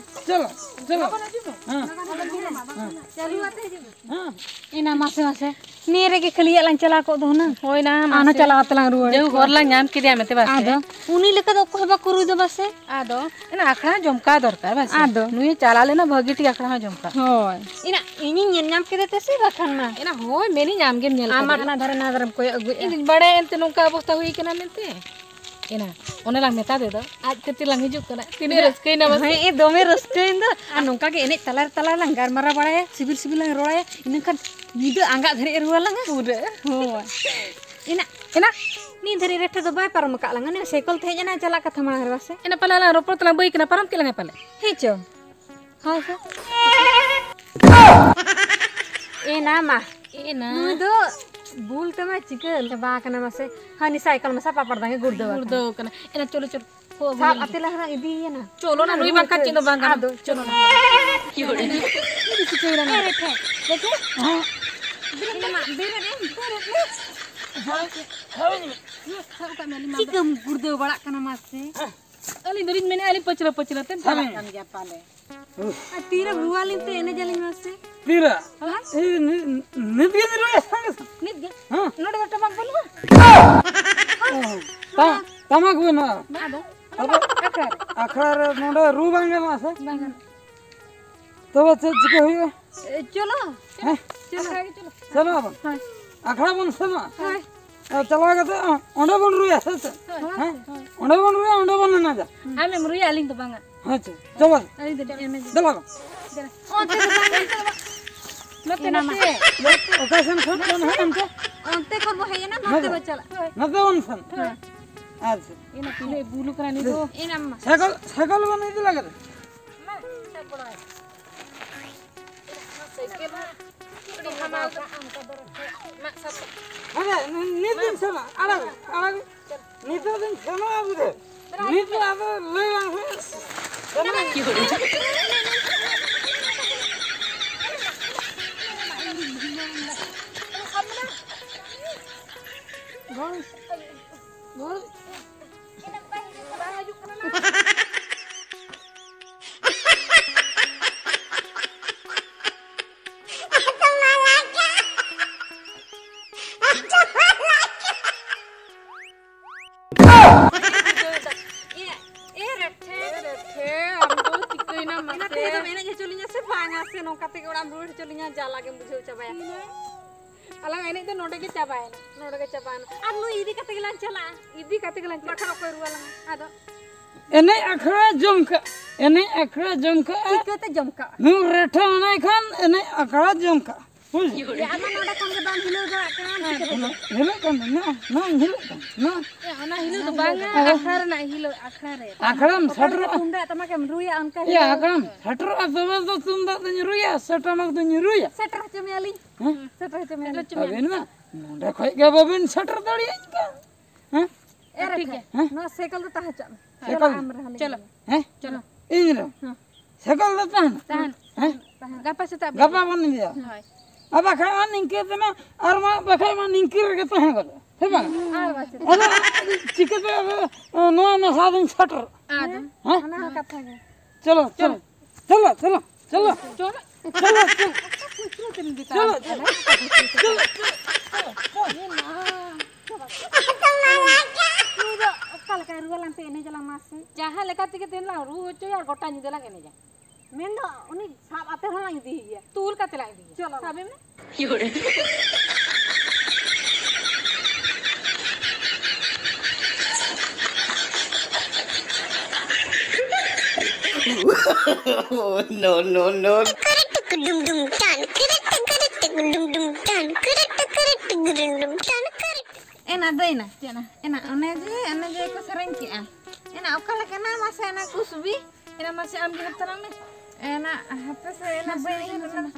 ᱪᱚᱞᱚ, ᱪᱚᱞᱚ᱾ ᱞᱚᱜᱚᱱ ᱦᱤᱡᱩᱜ ᱢᱮ᱾ ᱦᱮᱸ᱾ ᱞᱚᱜᱚᱱ ᱦᱤᱡᱩᱜ ᱢᱮ᱾ ᱦᱮᱸ᱾ ᱪᱟᱹᱞᱩ ᱟᱛᱮ ᱦᱤᱡᱩᱜ ᱢᱮ᱾ ᱦᱮᱸ᱾ ᱮᱱᱟ ᱢᱟᱥᱮ, ᱢᱟᱥᱮ᱾ ᱱᱤᱭᱟᱹ ᱨᱮᱜᱮ ᱠᱷᱟᱹᱞᱤᱭᱟᱜ ᱞᱟᱝ ᱪᱟᱞᱟᱣ ᱠᱚᱜ ᱫᱚ ᱦᱩᱱᱟᱹᱝ᱾ ᱦᱳᱭ ᱱᱟ, ᱟᱨ ᱢᱟᱥᱮ᱾ ᱪᱟᱞᱟᱣ ᱠᱟᱛᱮ ᱞᱟᱝ ᱨᱩᱣᱟᱹᱲ ᱡᱮ ᱠᱚᱜᱼᱟ᱾ ᱦᱚᱨ ᱞᱟᱝ ᱧᱟᱢ ᱠᱮᱫᱮᱭᱟ ᱢᱮᱱᱛᱮ ᱵᱟᱥᱮ᱾ ᱟᱫᱚ ᱩᱱᱤ ᱞᱮᱠᱟ ᱫᱚ ᱚᱠᱚᱭ ᱦᱚᱸ ᱵᱟᱠᱚ ᱨᱩᱭ ᱫᱚ ᱵᱟᱥᱮ᱾ ᱟᱫᱚ ᱮᱱᱟ ᱟᱠᱷᱲᱟ ᱡᱚᱢᱠᱟᱣ ᱫᱚᱨᱠᱟᱨ ᱵᱟᱥᱮ᱾ ᱟᱫᱚ᱾ ᱱᱩᱭ ᱪᱟᱞᱟᱣ ᱞᱮᱱᱟ ᱵᱷᱟᱹᱜᱤ ᱴᱷᱤᱠ ᱟᱠᱷᱲᱟ ᱦᱚᱸ ᱡᱚᱢᱠᱟᱣ᱾ ᱦᱳᱭ᱾ ᱮᱱᱟ ᱤᱧᱤᱧ ᱧᱮᱞ ᱧᱟᱢ ᱠᱮᱫᱮ ᱛᱮ ᱥᱮ ᱵᱟᱠᱷᱟᱱ ᱢᱟ᱾ ᱮᱱᱟ ᱦᱳᱭ, ᱢᱮᱱᱤᱧ ᱟᱢ ᱜᱮᱢ ᱧᱮᱞ ᱟᱢᱟᱜ ᱠᱟᱫᱮᱭᱟ᱾ ᱚᱱᱟ ᱫᱷᱟᱨᱮ ᱱᱟ ᱫᱷᱟᱨᱮᱢ ᱠᱚᱭᱚᱜ ᱟᱹᱜᱩᱭᱮᱫᱼᱟ᱾ ᱤᱧ ᱫᱩᱧ ᱵᱟᱲᱟᱭᱟ ᱮᱱᱛᱮ ᱱᱚᱝᱠᱟ ᱚᱵᱚᱥᱛᱟ ᱦᱩᱭ ᱠᱟᱱᱟ ᱢᱮᱱᱛᱮ᱾ ᱮᱱᱟ, ᱚᱱᱮ ᱞᱟᱝ ᱢᱮᱛᱟ ᱫᱮ ᱫᱚ, ᱟᱡ ᱠᱷᱟᱹᱛᱤᱨ ᱞᱟᱝ ᱦᱤᱡᱩᱜ ᱠᱟᱱᱟ᱾ ᱛᱤᱱᱟᱹᱜ ᱨᱟᱹᱥᱠᱟᱹᱭᱮᱱᱟ ᱢᱟᱥᱮ? ᱦᱮᱸ, ᱮ, ᱫᱚᱢᱮ ᱨᱟᱹᱥᱠᱟᱹᱭᱮᱱ ᱫᱚ᱾ ᱟᱨ ᱱᱚᱝᱠᱟ ᱜᱮ ᱮᱱᱮᱡ ᱛᱟᱞᱟ ᱨᱮ ᱛᱟᱞᱟ ᱨᱮ ᱞᱟᱝ ᱜᱟᱞᱢᱟᱨᱟᱣ ᱵᱟᱲᱟᱭᱟ, ᱥᱤᱵᱤᱞ ᱥᱤᱵᱤᱞ ᱞᱟᱝ ᱨᱚᱲᱟᱭᱟ, ᱤᱱᱟᱹ ᱠᱷᱟᱱ ᱧᱤᱫᱟᱹ ᱟᱸᱜᱟᱜ ᱫᱷᱟᱹᱨᱤᱡ ᱮ ᱨᱩᱣᱟᱹᱲ ᱞᱟᱝᱟ᱾ ᱯᱩᱨᱟᱹ᱾ ᱦᱳᱭ᱾ ᱮᱱᱟ, ᱮᱱᱟ, ᱱᱤᱛ ᱫᱷᱟᱹᱨᱤᱡ ᱨᱮᱴᱷᱮ ᱫᱚ ᱵᱟᱭ ᱯᱟᱨᱚᱢ ᱟᱠᱟᱫ ᱞᱟᱝᱟ᱾ ᱱᱤᱭᱟᱹ ᱥᱟᱭᱠᱮᱞ ᱛᱮ ᱦᱮᱡ ᱮᱱᱟ, ᱪᱟᱞᱟᱜ ᱠᱟᱛᱷᱟ ᱢᱟᱲᱟᱝ ᱨᱮ ᱵᱟᱥᱮ? ᱮᱱᱟ ᱯᱟᱞᱮ ᱟᱞᱟᱝ ᱨᱚᱯᱚᱲ ᱛᱮᱞᱟᱝ ᱵᱟᱹᱭ ᱠᱟᱱᱟ, ᱯᱟᱨᱚᱢ ᱠᱮᱫ ᱞᱟᱝᱟ ᱯᱟᱞᱮ? ᱦᱮᱸ ᱪᱚ᱾ ᱦᱳᱭ ᱥᱮ᱾ ᱮᱱᱟ ᱢᱟ᱾ ᱮᱱᱟ᱾ ᱱᱩᱭ ᱫᱚ ᱵᱩᱞ ᱛᱮᱢᱟ ᱪᱤᱠᱟᱹ ᱪᱟᱵᱟ ᱟᱠᱟᱱᱟ ᱢᱟᱥᱮ᱾ ᱦᱟᱹᱱᱤ ᱥᱟᱭᱠᱮᱞ ᱢᱮᱥᱟ ᱯᱟᱯᱟᱲ ᱫᱟᱝ ᱮ ᱜᱩᱲᱫᱟᱹᱣ ᱟᱠᱟᱱᱟ᱾ ᱜᱩᱲᱫᱟᱹᱣ ᱟᱠᱟᱱᱟ᱾ ᱮᱱᱟ ᱪᱚᱞᱚ, ᱪᱚᱞᱚ᱾ ᱦᱳ, ᱥᱟᱵ ᱟᱹᱜᱩᱭᱟᱞᱮ᱾ ᱟᱛᱮ ᱞᱟᱦᱟ ᱤᱫᱤᱭᱮᱭᱟ ᱱᱟ᱾ ᱪᱚᱞᱚ ᱱᱟ, ᱱᱩᱭ ᱵᱟᱝᱠᱷᱟᱱ ᱪᱮᱫ ᱦᱚᱸ ᱵᱟᱝ ᱜᱟᱱᱚᱜᱼᱟ᱾ ᱟᱫᱚ ᱪᱚᱞᱚ ᱱᱟ᱾ ᱪᱤᱠᱟᱹᱭᱮᱱᱟ ᱱᱟ? ᱮ, ᱨᱮᱴᱷᱮ, ᱨᱮᱴᱷᱮ᱾ ᱦᱮᱸ᱾ ᱵᱮᱨᱮᱫ ᱢᱟ, ᱵᱮᱨᱮᱫ ᱮᱢ, ᱵᱮᱨᱮᱫ ᱢᱮ᱾ ᱦᱳᱭ, ᱦᱳᱭ᱾ ᱥᱟᱵ ᱠᱟᱜ ᱢᱮ, ᱟᱹᱞᱤᱧ ᱢᱟ ᱪᱤᱠᱟᱹᱢ ᱜᱩᱲᱫᱟᱹᱣ ᱵᱟᱲᱟᱜ ᱠᱟᱱᱟ ᱢᱟᱥᱮ? ᱟᱹᱞᱤᱧ ᱫᱚᱞᱤᱧ ᱢᱮᱱᱮᱫᱼᱟ, ᱟᱹᱞᱤᱧ ᱯᱟᱹᱪᱷᱞᱟᱹ ᱯᱟᱹᱪᱷᱞᱟᱹ ᱛᱮᱢ ᱪᱟᱞᱟᱜ ᱦᱮᱸ᱾ ᱠᱟᱱ ᱜᱮᱭᱟ ᱯᱟᱞᱮ᱾ ᱟᱨ ᱛᱤᱨᱮ ᱨᱩᱣᱟᱹᱞᱤᱧ ᱛᱮ ᱮᱱᱮᱡ ᱟᱹᱞᱤᱧ ᱢᱟᱥᱮ? ᱛᱤᱨᱮ? ᱦᱮᱸ? ᱮᱭ, ᱱᱤ-, ᱱᱤᱛ ᱜᱮ ᱨᱩᱣᱟᱹ ᱥᱟᱸᱜᱮ ᱥᱟᱸᱜᱮ᱾ ᱱᱤᱛ ᱜᱮ? ᱦᱮᱸ᱾ ᱱᱚᱰᱮ ᱫᱚ ᱴᱟᱢᱟᱠ ᱵᱟᱹᱱᱩᱜᱼᱟ? ᱦᱮᱸ᱾ ᱵᱟᱝ᱾ ᱴᱟᱢᱟᱠ ᱵᱟᱹᱱᱩᱜᱼᱟ᱾ ᱵᱟᱝ, ᱟᱫᱚ ᱟᱠᱷᱲᱟ ᱨᱮ᱾ ᱟᱠᱷᱲᱟ ᱨᱮ ᱱᱚᱰᱮ ᱨᱩ ᱵᱟᱝ ᱜᱟᱱᱚᱜᱼᱟ ᱥᱮ? ᱵᱟᱝ ᱜᱟᱱᱚᱜᱼᱟ᱾ ᱛᱚᱵᱮ ᱪᱮᱫ ᱪᱤᱠᱟᱹ ᱦᱩᱭᱩᱜᱼᱟ? ᱮ, ᱪᱚᱞᱚ᱾ ᱦᱮᱸ? ᱪᱚᱞᱚ᱾ ᱟᱠᱷᱲᱟ ᱜᱮ ᱪᱚᱞᱚ᱾ ᱥᱮᱱᱚᱜ ᱟᱵᱚᱱ᱾ ᱦᱳᱭ᱾ ᱟᱠᱷᱲᱟ ᱵᱚᱱ ᱥᱮᱱᱚᱜᱼᱟ᱾ ᱦᱳᱭ᱾ ᱟᱨ ᱪᱟᱞᱟᱣ ᱠᱟᱛᱮ ᱚᱸᱰᱮ ᱵᱚᱱ ᱨᱩᱭᱟ, ᱥᱮ ᱪᱮᱫ? ᱦᱳᱭ᱾ ᱦᱮᱸ? ᱦᱳᱭ᱾ ᱚᱸᱰᱮ ᱵᱚᱱ ᱨᱩᱭᱟ, ᱚᱸᱰᱮ ᱵᱚᱱ ᱮᱱᱮᱡᱟ᱾ ᱟᱢᱮᱢ ᱨᱩᱭᱟ, ᱟᱹᱞᱤᱧ ᱫᱚ ᱵᱟᱝᱟ᱾ ᱟᱪᱪᱷᱟ, ᱪᱟᱵᱟ᱾ ᱟᱹᱞᱤᱧ ᱫᱚ ᱮᱱᱮᱡ᱾ ᱫᱮᱞᱟ ᱵᱚᱱ᱾ ᱫᱮᱞᱟ᱾ ᱚᱱᱛᱮ ᱫᱚ ᱵᱟᱝ, ᱱᱚᱛᱮ ᱫᱚ ᱵᱟᱝ᱾ ᱱᱚᱛᱮ, ᱮᱱᱟ ᱢᱟ᱾ ᱱᱚᱛᱮ᱾ ᱚᱠᱟ ᱥᱮᱱ ᱠᱷᱚᱱ ᱵᱚᱱ ᱦᱮᱡ ᱮᱱ ᱛᱮ? ᱚᱱᱛᱮ ᱠᱷᱚᱱ ᱵᱚ ᱦᱮᱡ ᱮᱱᱟ, ᱱᱚᱛᱮ ᱱᱚᱛᱮ᱾ ᱵᱚ ᱪᱟᱞᱟᱜ᱾ ᱦᱳᱭ᱾ ᱱᱚᱛᱮ ᱵᱚᱱ ᱥᱮᱱ᱾ ᱦᱳᱭ᱾ ᱟᱪᱪᱷᱟ᱾ ᱤᱱᱟᱹ ᱛᱤᱱᱟᱹᱜ ᱵᱩᱞᱩ ᱠᱟᱱᱟ ᱱᱤᱛ ᱫᱚ᱾ ᱮᱱᱟ ᱢᱟ᱾ ᱥᱟᱭᱠᱮᱞ, ᱥᱟᱭᱠᱮᱞ ᱵᱚᱱ ᱤᱫᱤ ᱞᱟᱜᱟ᱾ ᱢᱟ, ᱥᱟᱵ ᱵᱟᱲᱟᱭ᱾ ᱥᱟᱭᱠᱮᱞ ᱦᱚᱸ ᱟᱹᱰᱤ ᱦᱟᱢᱟᱞ ᱫᱚ᱾ ᱢᱟ, ᱥᱟᱵ ᱠᱟᱜ᱾ ᱦᱮᱸ, ᱱᱤᱛ ᱫᱤᱱ ᱥᱮᱱᱟ, ᱟᱲᱟᱜ, ᱟᱲᱟᱜ᱾ ᱱᱤᱛᱚᱜ ᱫᱚᱧ ᱥᱮᱱᱚᱜᱼᱟ ᱵᱩᱡᱷᱟᱹᱣ᱾ ᱱᱤᱛ ᱫᱚ ᱟᱫᱚ ᱞᱟᱹᱭ ᱵᱟᱝ ᱦᱩᱭᱩᱜᱼᱟ᱾ ᱥᱮᱱᱚᱜ ᱟᱹᱧ᱾ ᱜᱚᱲ, ᱜᱚᱲ᱾ ᱮ, ᱮ ᱨᱮᱴᱷᱮ, ᱨᱮᱴᱷᱮ, ᱟᱢ ᱫᱚ ᱪᱤᱠᱟᱹᱭᱮᱱᱟᱢ ᱢᱟᱥᱮ? ᱮᱱᱟᱛᱮ ᱫᱚᱢ ᱮᱱᱮᱡ ᱦᱚᱪᱚ ᱞᱤᱧᱟ ᱥᱮ ᱵᱟᱝᱟ? ᱥᱮ ᱱᱚᱝᱠᱟ ᱛᱮᱜᱮ ᱚᱲᱟᱜ ᱮᱢ ᱨᱩᱣᱟᱹᱲ ᱦᱚᱪᱚ ᱞᱤᱧᱟ? ᱡᱟᱞᱟ ᱜᱮᱢ ᱵᱩᱡᱷᱟᱹᱣ ᱪᱟᱵᱟᱭᱟ᱾ ᱟᱞᱟᱝ ᱮᱱᱮᱡ ᱫᱚ ᱱᱚᱰᱮ ᱜᱮ ᱪᱟᱵᱟᱭᱮᱱᱟ, ᱱᱚᱰᱮ ᱜᱮ ᱪᱟᱵᱟᱭᱮᱱᱟ᱾ ᱟᱨ ᱱᱩᱭ ᱤᱫᱤ ᱠᱟᱛᱮ ᱜᱮᱞᱟᱝ ᱪᱟᱞᱟᱜᱼᱟ᱾ ᱤᱫᱤ ᱠᱟᱛᱮ ᱜᱮᱞᱟᱝ ᱪᱟᱞᱟᱜᱼᱟ᱾ ᱵᱟᱠᱷᱟᱱ ᱚᱠᱚᱭ ᱨᱩᱣᱟᱹᱲ ᱞᱟᱝᱟ? ᱟᱫᱚ ᱮᱱᱮᱡ ᱟᱠᱷᱲᱟ ᱡᱚᱢ ᱠᱟᱜ, ᱮᱱᱮᱡ ᱟᱠᱷᱲᱟ ᱡᱚᱢ ᱠᱟᱜ᱾ ᱪᱤᱠᱟᱹᱛᱮ ᱡᱚᱢ ᱠᱟᱜᱼᱟ? ᱱᱩᱭ ᱨᱮᱴᱷᱮ ᱮᱱᱮᱡ ᱠᱷᱟᱱ ᱮᱱᱮᱡ ᱟᱠᱷᱲᱟ ᱡᱚᱢ ᱠᱟᱜ᱾ ᱵᱩᱡᱽ? ᱮ, ᱟᱢ ᱢᱟ ᱱᱚᱰᱮ ᱠᱷᱚᱱ ᱜᱮ ᱵᱟᱢ ᱦᱤᱞᱟᱹᱣ ᱫᱟᱲᱮᱭᱟᱜ ᱠᱟᱱᱟ, ᱪᱤᱠᱟᱹᱛᱮ ᱡᱚᱢ? ᱦᱤᱞᱟᱹᱜ ᱠᱟᱱ ᱫᱚ, ᱱᱚᱣᱟ, ᱱᱚᱣᱟᱧ ᱦᱤᱞᱟᱹᱜ ᱠᱟᱱ, ᱱᱚᱣᱟ᱾ ᱮ, ᱚᱱᱟ ᱦᱤᱞᱟᱹᱣ ᱫᱚ ᱵᱟᱝᱟ, ᱟᱫᱚ ᱟᱠᱷᱲᱟ ᱨᱮᱱᱟᱜ ᱦᱤᱞᱟᱹᱣ, ᱟᱠᱷᱲᱟ ᱨᱮ᱾ ᱟᱠᱷᱲᱟᱢ ᱚᱠᱟ ᱨᱮ ᱥᱮᱴᱮᱨᱚᱜᱼᱟ? ᱛᱩᱢᱫᱟᱜ ᱴᱟᱢᱟᱠᱮᱢ ᱨᱩᱭᱟ, ᱚᱱᱠᱟ ᱮᱭᱟ, ᱦᱤᱞᱟᱹᱣ᱾ ᱟᱠᱷᱲᱟᱢ ᱥᱮᱴᱮᱨᱚᱜᱼᱟ, ᱛᱚᱵᱮ ᱫᱚ ᱛᱩᱢᱫᱟᱜ ᱫᱚᱧ ᱨᱩᱭᱟ ᱥᱮ ᱴᱟᱢᱟᱠ ᱫᱚᱧ ᱨᱩᱭᱟ? ᱥᱮᱴᱮᱨ ᱦᱚᱪᱚ ᱢᱮᱭᱟᱞᱤᱧ᱾ ᱦᱮᱸ? ᱥᱮᱴᱮᱨ ᱦᱚᱪᱚ ᱢᱮᱭᱟᱞᱤᱧ᱾ ᱟᱹᱵᱤᱱ ᱢᱟ ᱱᱚᱰᱮ ᱠᱷᱚᱡ ᱜᱮ ᱵᱟᱵᱤᱱ ᱥᱮᱴᱮᱨ ᱫᱟᱲᱮᱭᱟᱹᱧ ᱠᱟᱱ᱾ ᱦᱮᱸ? ᱮ, ᱴᱷᱤᱠ ᱜᱮᱭᱟ᱾ ᱦᱮᱸ? ᱱᱚᱣᱟ ᱥᱟᱭᱠᱮᱞ ᱫᱚ ᱛᱟᱦᱮᱸ ᱦᱚᱪᱚᱜ ᱢᱮ᱾ ᱥᱟᱭᱠᱮᱞ? ᱪᱚᱞᱚ, ᱟᱢ ᱨᱮᱦᱚᱸ ᱞᱤᱧ ᱪᱚᱞᱚ᱾ ᱤᱫᱤᱭᱟ᱾ ᱦᱮᱸ? ᱪᱚᱞᱚ᱾ ᱤᱧ ᱨᱮ? ᱦᱮᱸ᱾ ᱥᱟᱭᱠᱮᱞ ᱫᱚ ᱛᱟᱦᱮᱱᱟ? ᱛᱟᱦᱮᱱᱟ᱾ ᱦᱮᱸ? ᱛᱟᱦᱮᱱᱟ᱾ ᱜᱟᱯᱟ ᱥᱮᱛᱟᱜ ᱵᱮᱨ᱾ ᱜᱟᱯᱟ ᱵᱚᱱ ᱤᱫᱤᱭᱟ᱾ ᱦᱳᱭ᱾ ᱟᱨ ᱵᱟᱠᱷᱟᱡ ᱟᱨ ᱱᱤᱝᱠᱟᱹ ᱛᱮᱢᱟ, ᱟᱨ ᱢᱟ ᱵᱟᱠᱷᱟᱡ ᱢᱟ ᱱᱤᱝᱠᱟᱹ ᱨᱮᱜᱮ ᱛᱟᱦᱮᱸ ᱜᱚᱫᱚᱜᱼᱟ᱾ ᱦᱮᱸ ᱵᱟᱝ? ᱟᱨ ᱵᱟᱠᱷᱟᱡ᱾ ᱟᱫᱚ ᱪᱤᱠᱟᱹᱛᱮ ᱟᱫᱚ ᱱᱚᱣᱟ ᱢᱮᱥᱟ ᱫᱚᱧ ᱥᱮᱴᱮᱨ? ᱟᱫᱚ᱾ ᱦᱮᱸ? ᱚᱱᱟ ᱦᱚᱸ ᱠᱟᱛᱷᱟ ᱜᱮ᱾ ᱪᱚᱞᱚ, ᱪᱚᱞᱚ᱾ ᱪᱚᱞᱚ, ᱪᱚᱞᱚ, ᱪᱚᱞᱚ᱾ ᱪᱚᱞᱚ᱾ ᱪᱚᱞᱚ, ᱪᱚᱞᱚ᱾ ᱪᱚᱞᱚ, ᱪᱚᱞᱚ᱾ ᱪᱚᱞᱚ, ᱪᱚᱞᱚ᱾ ᱪᱚᱞᱚ, ᱪᱚᱞᱚ᱾ ᱱᱩᱭ ᱫᱚ ᱚᱠᱟ ᱞᱮᱠᱟ ᱛᱮᱜᱮ ᱛᱮᱦᱮᱧ ᱞᱟᱝ ᱨᱩ ᱦᱚᱪᱚᱭᱟ ᱟᱨ ᱜᱚᱴᱟ ᱧᱤᱫᱟᱹ ᱞᱟᱝ ᱮᱱᱮᱡᱟ᱾ ᱢᱮᱱᱫᱚ ᱩᱱᱤ ᱥᱟᱵ ᱟᱛᱮ ᱦᱚᱸ ᱞᱟᱝ ᱤᱫᱤᱭᱮᱭᱟ᱾ ᱛᱩᱞ ᱠᱟᱛᱮ ᱞᱟᱝ ᱤᱫᱤᱭᱮᱭᱟ᱾ ᱪᱚᱞᱚ᱾ ᱥᱟᱵᱮ ᱢᱮ᱾ No, no, no. Dum dum tan, dum dum tan, dum dum tan. Ena, ᱫᱟᱹᱭᱱᱟ᱾ ᱪᱮᱫ ᱱᱟ? ᱮᱱᱟ, ᱚᱱᱮ ᱡᱮ, ᱚᱱᱮ ᱡᱮ ᱠᱚ ᱥᱮᱨᱮᱧ ᱠᱮᱜᱼᱟ᱾ ᱮᱱᱟ, ᱚᱠᱟ ᱞᱮᱠᱟᱱᱟ? ᱢᱟᱥᱮ ᱚᱱᱟ ᱠᱩᱥᱵᱤ᱾ ᱮᱱᱟ, ᱢᱟᱥᱮ ᱟᱢ ᱜᱮ ᱦᱟᱛᱟᱲᱟᱜ ᱢᱮ᱾ ᱮᱱᱟ, ᱦᱟᱯᱮ ᱥᱮ, ᱮᱱᱟ ᱵᱟᱹᱧ ᱩᱭᱦᱟᱹᱨ ᱫᱟ᱾ ᱦᱮᱸ,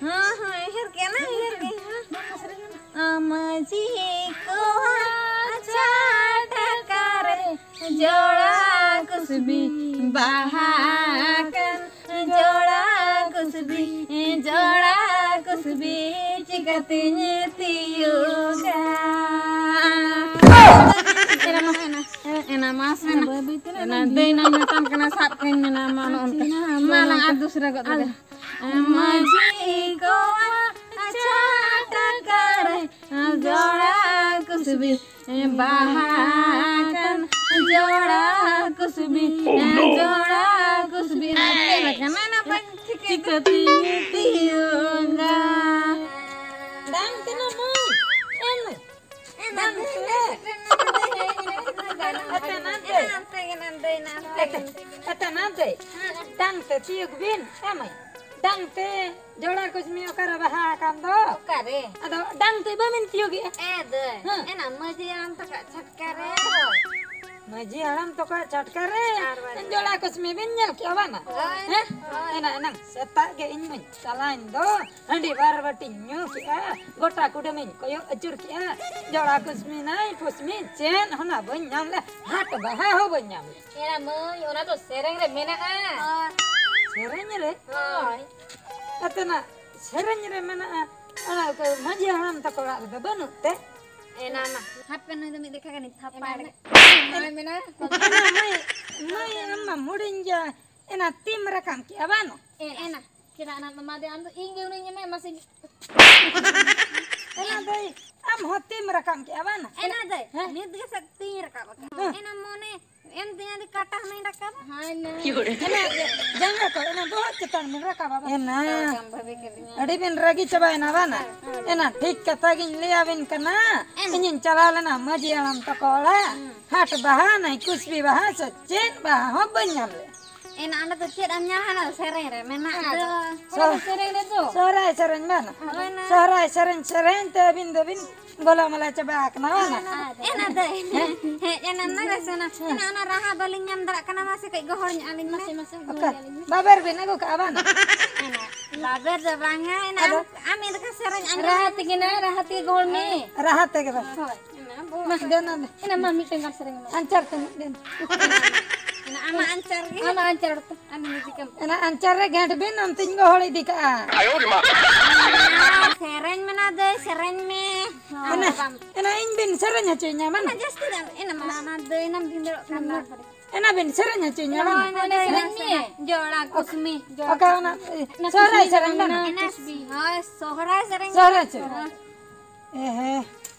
ᱦᱮᱸ, ᱩᱭᱦᱟᱹᱨ ᱠᱮᱜᱼᱟ ᱱᱟ, ᱩᱭᱦᱟᱹᱨ ᱠᱮᱜᱼᱟ, ᱦᱮᱸ᱾ ᱢᱟᱹᱡᱷᱤ ᱠᱚᱣᱟᱜ ᱪᱷᱟᱴᱠᱟ ᱨᱮ ᱡᱚᱲᱟ ᱠᱩᱥᱵᱤ ᱵᱟᱦᱟ ᱠᱟᱱ᱾ ᱡᱚᱲᱟ ᱠᱩᱥᱵᱤ, ᱡᱚᱲᱟ ᱠᱩᱥᱵᱤ, ᱪᱤᱠᱟᱹᱛᱤᱧ ᱛᱤᱭᱳᱜᱟ? ᱮᱱᱟ ᱢᱟ, ᱮᱱᱟ, ᱮᱱᱟ ᱢᱟ, ᱮᱱᱟ, ᱮᱱᱟ ᱫᱟᱹᱭ ᱱᱟ ᱢᱮᱛᱟᱢ ᱠᱟᱱᱟ, ᱥᱟᱵ ᱠᱟᱹᱧ ᱢᱮ ᱱᱟ, ᱢᱟ ᱱᱚᱜᱼᱚ ᱱᱚᱝᱠᱟ᱾ ᱢᱟ ᱞᱟᱝ ᱟᱫ ᱫᱩᱥᱨᱟᱹ ᱜᱚᱫ ᱞᱮᱜᱮ᱾ ᱢᱟᱹᱡᱷᱤ ᱠᱚᱣᱟᱜ ᱪᱷᱟᱴᱠᱟ ᱨᱮ ᱡᱚᱲᱟ ᱠᱩᱥᱵᱤ ᱵᱟᱦᱟ ᱠᱟᱱ, ᱡᱚᱲᱟ ᱠᱩᱥᱵᱤ, ᱡᱚᱲᱟ ᱠᱩᱥᱵᱤ᱾ ᱪᱮᱫ ᱞᱮᱠᱟᱱᱟ ᱱᱟᱯᱟᱭ ᱴᱷᱤᱠᱟᱹ ᱛᱤᱧ ᱛᱤᱭᱳᱜᱟ᱾ ᱫᱟᱝ ᱛᱮᱱᱟ ᱢᱟᱹᱭ, ᱮᱢ᱾ ᱫᱟᱝ ᱛᱮ᱾ ᱟᱛᱮ ᱱᱟᱱᱛᱮ᱾ ᱟᱛᱮ ᱱᱟᱱᱛᱮ᱾ ᱫᱟᱝ ᱛᱮ ᱛᱤᱭᱳᱜ ᱵᱤᱱ, ᱮᱢ᱾ ᱰᱟᱝ ᱛᱮ ᱡᱚᱲᱟ ᱠᱩᱥᱢᱤ ᱚᱠᱟᱨᱮ ᱵᱟᱦᱟ ᱟᱠᱟᱱ ᱫᱚ? ᱚᱠᱟᱨᱮ? ᱟᱫᱚ ᱰᱟᱝ ᱛᱮ ᱵᱟᱹᱵᱤᱱ ᱛᱤᱭᱳᱜᱮᱜᱼᱟ? ᱮ ᱫᱟᱹᱭ, ᱦᱮᱸ᱾ ᱮᱱᱟ ᱢᱟᱹᱡᱷᱤ ᱦᱟᱲᱟᱢ ᱛᱟᱠᱚᱣᱟᱜ ᱪᱷᱟᱴᱠᱟ ᱨᱮ᱾ ᱢᱟᱹᱡᱷᱤ ᱦᱟᱲᱟᱢ ᱛᱟᱠᱚᱣᱟᱜ ᱪᱷᱟᱴᱠᱟ ᱨᱮ ᱟᱨ ᱵᱟᱝ᱾ ᱡᱚᱲᱟ ᱠᱩᱥᱢᱤ ᱵᱤᱱ ᱧᱮᱞ ᱠᱮᱜᱼᱟ ᱵᱟᱝᱟ? ᱦᱳᱭ, ᱦᱮᱸ? ᱦᱳᱭ᱾ ᱮᱱᱟ, ᱮᱱᱟᱝ ᱥᱮᱛᱟᱜ ᱜᱮ ᱤᱧ ᱢᱟᱹᱧ ᱪᱟᱞᱟᱣᱮᱱ ᱫᱚ, ᱦᱟᱺᱰᱤ ᱵᱟᱨ ᱵᱟᱹᱴᱤᱧ ᱧᱩ ᱠᱮᱜᱼᱟ, ᱜᱚᱴᱟ ᱠᱩᱰᱟᱹᱢᱤᱧ ᱠᱚᱭᱚᱜ ᱟᱹᱪᱩᱨ ᱠᱮᱜᱼᱟ, ᱡᱚᱲᱟ ᱠᱩᱥᱢᱤ ᱱᱟᱹᱭ ᱯᱩᱥᱢᱤ ᱪᱮᱫ ᱦᱚᱸ ᱱᱟ ᱵᱟᱹᱧ ᱧᱟᱢ ᱞᱮᱫ, ᱦᱟᱴ ᱵᱟᱦᱟ ᱦᱚᱸ ᱵᱟᱹᱧ ᱧᱟᱢ ᱞᱮᱫ᱾ ᱮᱨᱟ ᱢᱟᱹᱭ, ᱚᱱᱟ ᱫᱚ ᱥᱮᱨᱮᱧ ᱨᱮ ᱢᱮᱱᱟᱜᱼᱟ᱾ ᱥᱮᱨᱮᱧ ᱨᱮ? ᱦᱳᱭ᱾ ᱟᱛᱮᱱᱟᱜ ᱥᱮᱨᱮᱧ ᱨᱮ ᱢᱮᱱᱟᱜᱼᱟ, ᱚᱱᱟ ᱠᱚ ᱢᱟᱹᱡᱷᱤ ᱦᱟᱲᱟᱢ ᱛᱟᱠᱚ ᱚᱲᱟᱜ ᱨᱮᱫᱚ ᱵᱟᱹᱱᱩᱜ ᱛᱮ? ᱮᱱᱟ ᱢᱟ᱾ ᱦᱟᱯᱮ ᱱᱩᱭ ᱫᱚ ᱢᱤᱫ ᱫᱮᱠᱷᱟ ᱜᱟᱱᱤᱧ ᱛᱷᱟᱯᱟ ᱮᱱᱟ ᱞᱮᱜᱮ᱾ ᱢᱟ᱾ ᱱᱚᱜᱼᱚᱭ ᱢᱮᱱᱟᱜᱼᱟ᱾ ᱮᱱᱟ ᱢᱟᱹᱭ, ᱢᱟᱹᱭ ᱟᱢ ᱢᱟᱢ ᱦᱩᱰᱤᱧ ᱜᱮᱭᱟ, ᱮᱱᱟ ᱛᱤᱢ ᱨᱟᱠᱟᱢ ᱠᱮᱜᱼᱟ ᱵᱟᱝ? ᱮ, ᱮᱱᱟ᱾ ᱪᱮᱫᱟᱜ ᱚᱱᱟ ᱢᱟᱢᱟ ᱫᱚ ᱟᱢ ᱫᱚ ᱤᱧ ᱜᱮ ᱩᱱᱤᱧ ᱮᱢᱟᱭ ᱢᱟᱥᱮ᱾ ᱮᱱᱟ ᱫᱟᱹᱭ, ᱟᱢ ᱦᱚᱸ ᱛᱤᱢ ᱨᱟᱠᱟᱢ ᱠᱮᱜᱼᱟ ᱵᱟᱝ? ᱮᱱᱟ ᱫᱟᱹᱭ, ᱦᱮᱸ? ᱱᱤᱛ ᱜᱮ ᱥᱮ ᱛᱤᱧ ᱨᱟᱠᱟᱵ ᱟᱠᱟᱱᱟ᱾ ᱦᱮᱸ᱾ ᱮᱱᱟ ᱢᱚᱱᱮ ᱮᱢ ᱛᱤᱧᱟ ᱫᱤ ᱠᱟᱴᱟ ᱦᱚᱸ ᱨᱟᱠᱟᱵᱟ᱾ ᱦᱟᱭ ᱱᱟ᱾ ᱮᱱᱟ ᱡᱟᱸᱜᱟ ᱠᱚ ᱮᱱᱟ ᱵᱚᱦᱚᱜ ᱪᱮᱛᱟᱱ ᱵᱤᱱ ᱨᱟᱠᱟᱵᱟ ᱵᱟᱝ? ᱮᱱᱟ ᱟᱹᱰᱤ ᱵᱤᱱ ᱨᱟᱹᱜᱤ ᱪᱟᱵᱟᱭᱮᱱᱟ ᱵᱟᱝ? ᱮᱱᱟ ᱴᱷᱤᱠ ᱠᱟᱛᱷᱟ ᱜᱤᱧ ᱞᱟᱹᱭᱟᱵᱤᱱ ᱠᱟᱱᱟ᱾ ᱤᱧᱤᱧ ᱪᱟᱞᱟᱣ ᱞᱮᱱᱟ ᱢᱟᱹᱡᱷᱤ ᱦᱟᱲᱟᱢ ᱛᱟᱠᱚ ᱚᱲᱟᱜ᱾ ᱦᱟᱴ ᱵᱟᱦᱟ ᱱᱟᱭ ᱠᱩᱥᱵᱤ ᱵᱟᱦᱟ ᱥᱮ ᱪᱮᱫ ᱵᱟᱦᱟ ᱦᱚᱸ ᱵᱟᱹᱧ ᱧᱟᱢ ᱞᱮᱫ᱾ ᱮᱱᱟ ᱚᱸᱰᱮ ᱫᱚ ᱪᱮᱫ ᱮᱢ ᱧᱟᱢᱟ? ᱥᱮᱨᱮᱧ ᱨᱮ ᱢᱮᱱᱟᱜ ᱫᱚ᱾ ᱥᱚᱦ- ᱥᱮᱨᱮᱧ ᱨᱮᱫᱚ᱾ ᱥᱚᱦᱨᱟᱭ ᱥᱮᱨᱮᱧ ᱵᱟᱝ? ᱦᱳᱭ ᱱᱟ᱾ ᱥᱚᱦᱨᱟᱭ ᱥᱮᱨᱮᱧ ᱥᱮᱨᱮᱧ ᱛᱮ ᱟᱹᱵᱤᱱ ᱫᱚᱵᱤᱱ ᱜᱚᱞᱟ ᱢᱟᱞᱟ ᱪᱟᱵᱟ ᱟᱠᱟᱱᱟ ᱵᱟᱝ? ᱮᱱᱟ ᱫᱚ ᱦᱮᱡ ᱮᱱᱟ ᱱᱟ ᱨᱮᱥᱮ ᱱᱟ᱾ ᱮᱱᱟ ᱚᱱᱟ ᱨᱟᱦᱟ ᱵᱟᱹᱞᱤᱧ ᱧᱟᱢ ᱫᱟᱲᱮᱭᱟᱜ ᱠᱟᱱᱟ, ᱢᱟᱥᱮ ᱠᱟᱹᱡ ᱜᱚᱦᱚᱲ ᱧᱚᱜ ᱟᱹᱞᱤᱧ ᱢᱮ᱾ ᱢᱟᱥᱮ, ᱢᱟᱥᱮ, ᱚᱠᱟ? ᱜᱚᱦᱚᱲ ᱧᱚᱜ ᱟᱹᱞᱤᱧ ᱢᱮ᱾ ᱵᱟᱵᱮᱨ ᱵᱤᱱ ᱟᱹᱜᱩ ᱠᱟᱜᱼᱟ ᱵᱟᱝ? ᱮᱱᱟ ᱵᱟᱵᱮᱨ ᱫᱚ ᱵᱟᱝᱟ, ᱮᱱᱟ ᱟᱫᱚ? ᱟᱢ ᱮᱱ ᱨᱮᱠᱷᱟ ᱥᱮᱨᱮᱧ ᱟᱸᱡᱚᱢ ᱨᱟᱦᱟ ᱢᱮ᱾ ᱛᱮᱜᱮ ᱱᱟ, ᱨᱟᱦᱟ ᱛᱮᱜᱮ ᱜᱚᱦᱚᱲ ᱢᱮ᱾ ᱨᱟᱦᱟ ᱛᱮᱜᱮ ᱵᱟᱝ? ᱦᱳᱭ᱾ ᱮᱱᱟ ᱵᱚ- ᱢᱟ, ᱫᱮᱱ, ᱫᱮᱱ᱾ ᱮᱱᱟ ᱢᱟ ᱢᱤᱫᱴᱮᱱ ᱜᱟᱱ ᱥᱮᱨᱮᱧ ᱢᱮ᱾ ᱟᱧᱪᱟᱨ ᱛᱮ ᱢᱤᱫᱴᱮᱱ᱾ ᱮᱱᱟ ᱟᱢᱟᱜ ᱟᱧᱪᱟᱨ ᱜᱮ᱾ ᱟᱢᱟᱜ ᱟᱧᱪᱟᱨ ᱛᱮ᱾ ᱟᱢ ᱱᱤᱡᱮ ᱜᱮᱢ᱾ ᱮᱱᱟ ᱟᱧᱪᱟᱨ ᱨᱮ ᱜᱷᱮᱸᱴ ᱵᱤᱱ, ᱚᱱᱛᱮᱧ ᱜᱚᱦᱚᱲ ᱤᱫᱤ ᱠᱟᱜᱼᱟ᱾ ᱮᱱᱟ ᱥᱮᱨᱮᱧ ᱢᱮᱱᱟ ᱫᱟᱹᱭ, ᱥᱮᱨᱮᱧ ᱢᱮ᱾ ᱮᱱᱟ, ᱟᱢ ᱵᱟᱢ ᱮᱱᱟ ᱤᱧ ᱵᱤᱱ ᱥᱮᱨᱮᱧ ᱦᱚᱪᱚᱧᱟ, ᱢᱟᱱᱮ? ᱮᱱᱟ ᱡᱟᱹᱥᱛᱤ ᱫᱚ ᱟᱞᱚᱢ, ᱮᱱᱟ ᱢᱟ ᱚᱱᱟ ᱫᱟᱹᱭ ᱱᱟᱢ ᱵᱷᱤᱸᱫᱟᱹᱲᱚᱜ ᱠᱟᱱ ᱫᱚ᱾ ᱮᱱᱟ ᱵᱤᱱ ᱥᱮᱨᱮᱧ ᱦᱚᱪᱚᱧᱟ, ᱮᱱᱟ ᱢᱟᱱᱮ? ᱢᱟ ᱚᱱᱟ ᱫᱟᱹᱭ ᱥᱮᱨᱮᱧ ᱢᱮ᱾ ᱡᱚᱲᱟ ᱠᱩᱥᱢᱤ, ᱡᱚᱲᱟ ᱚᱠᱟ ᱚᱱᱟ, ᱚᱱᱟ ᱥᱚᱦᱨᱟᱭ ᱠᱩᱥᱢᱤ ᱥᱮᱨᱮᱧ ᱫᱚ ᱵᱟᱝ? ᱢᱮᱱᱟᱜᱼᱟ᱾ ᱮᱱᱟ ᱠᱩᱥᱢᱤ᱾ ᱦᱳᱭ, ᱥᱚᱦᱨᱟᱭ ᱥᱮᱨᱮᱧ ᱥᱚᱦᱨᱟᱭ ᱢᱮ᱾ ᱥᱮᱨᱮᱧ᱾ ᱦᱮᱸ᱾ ᱮ ᱦᱮᱸ᱾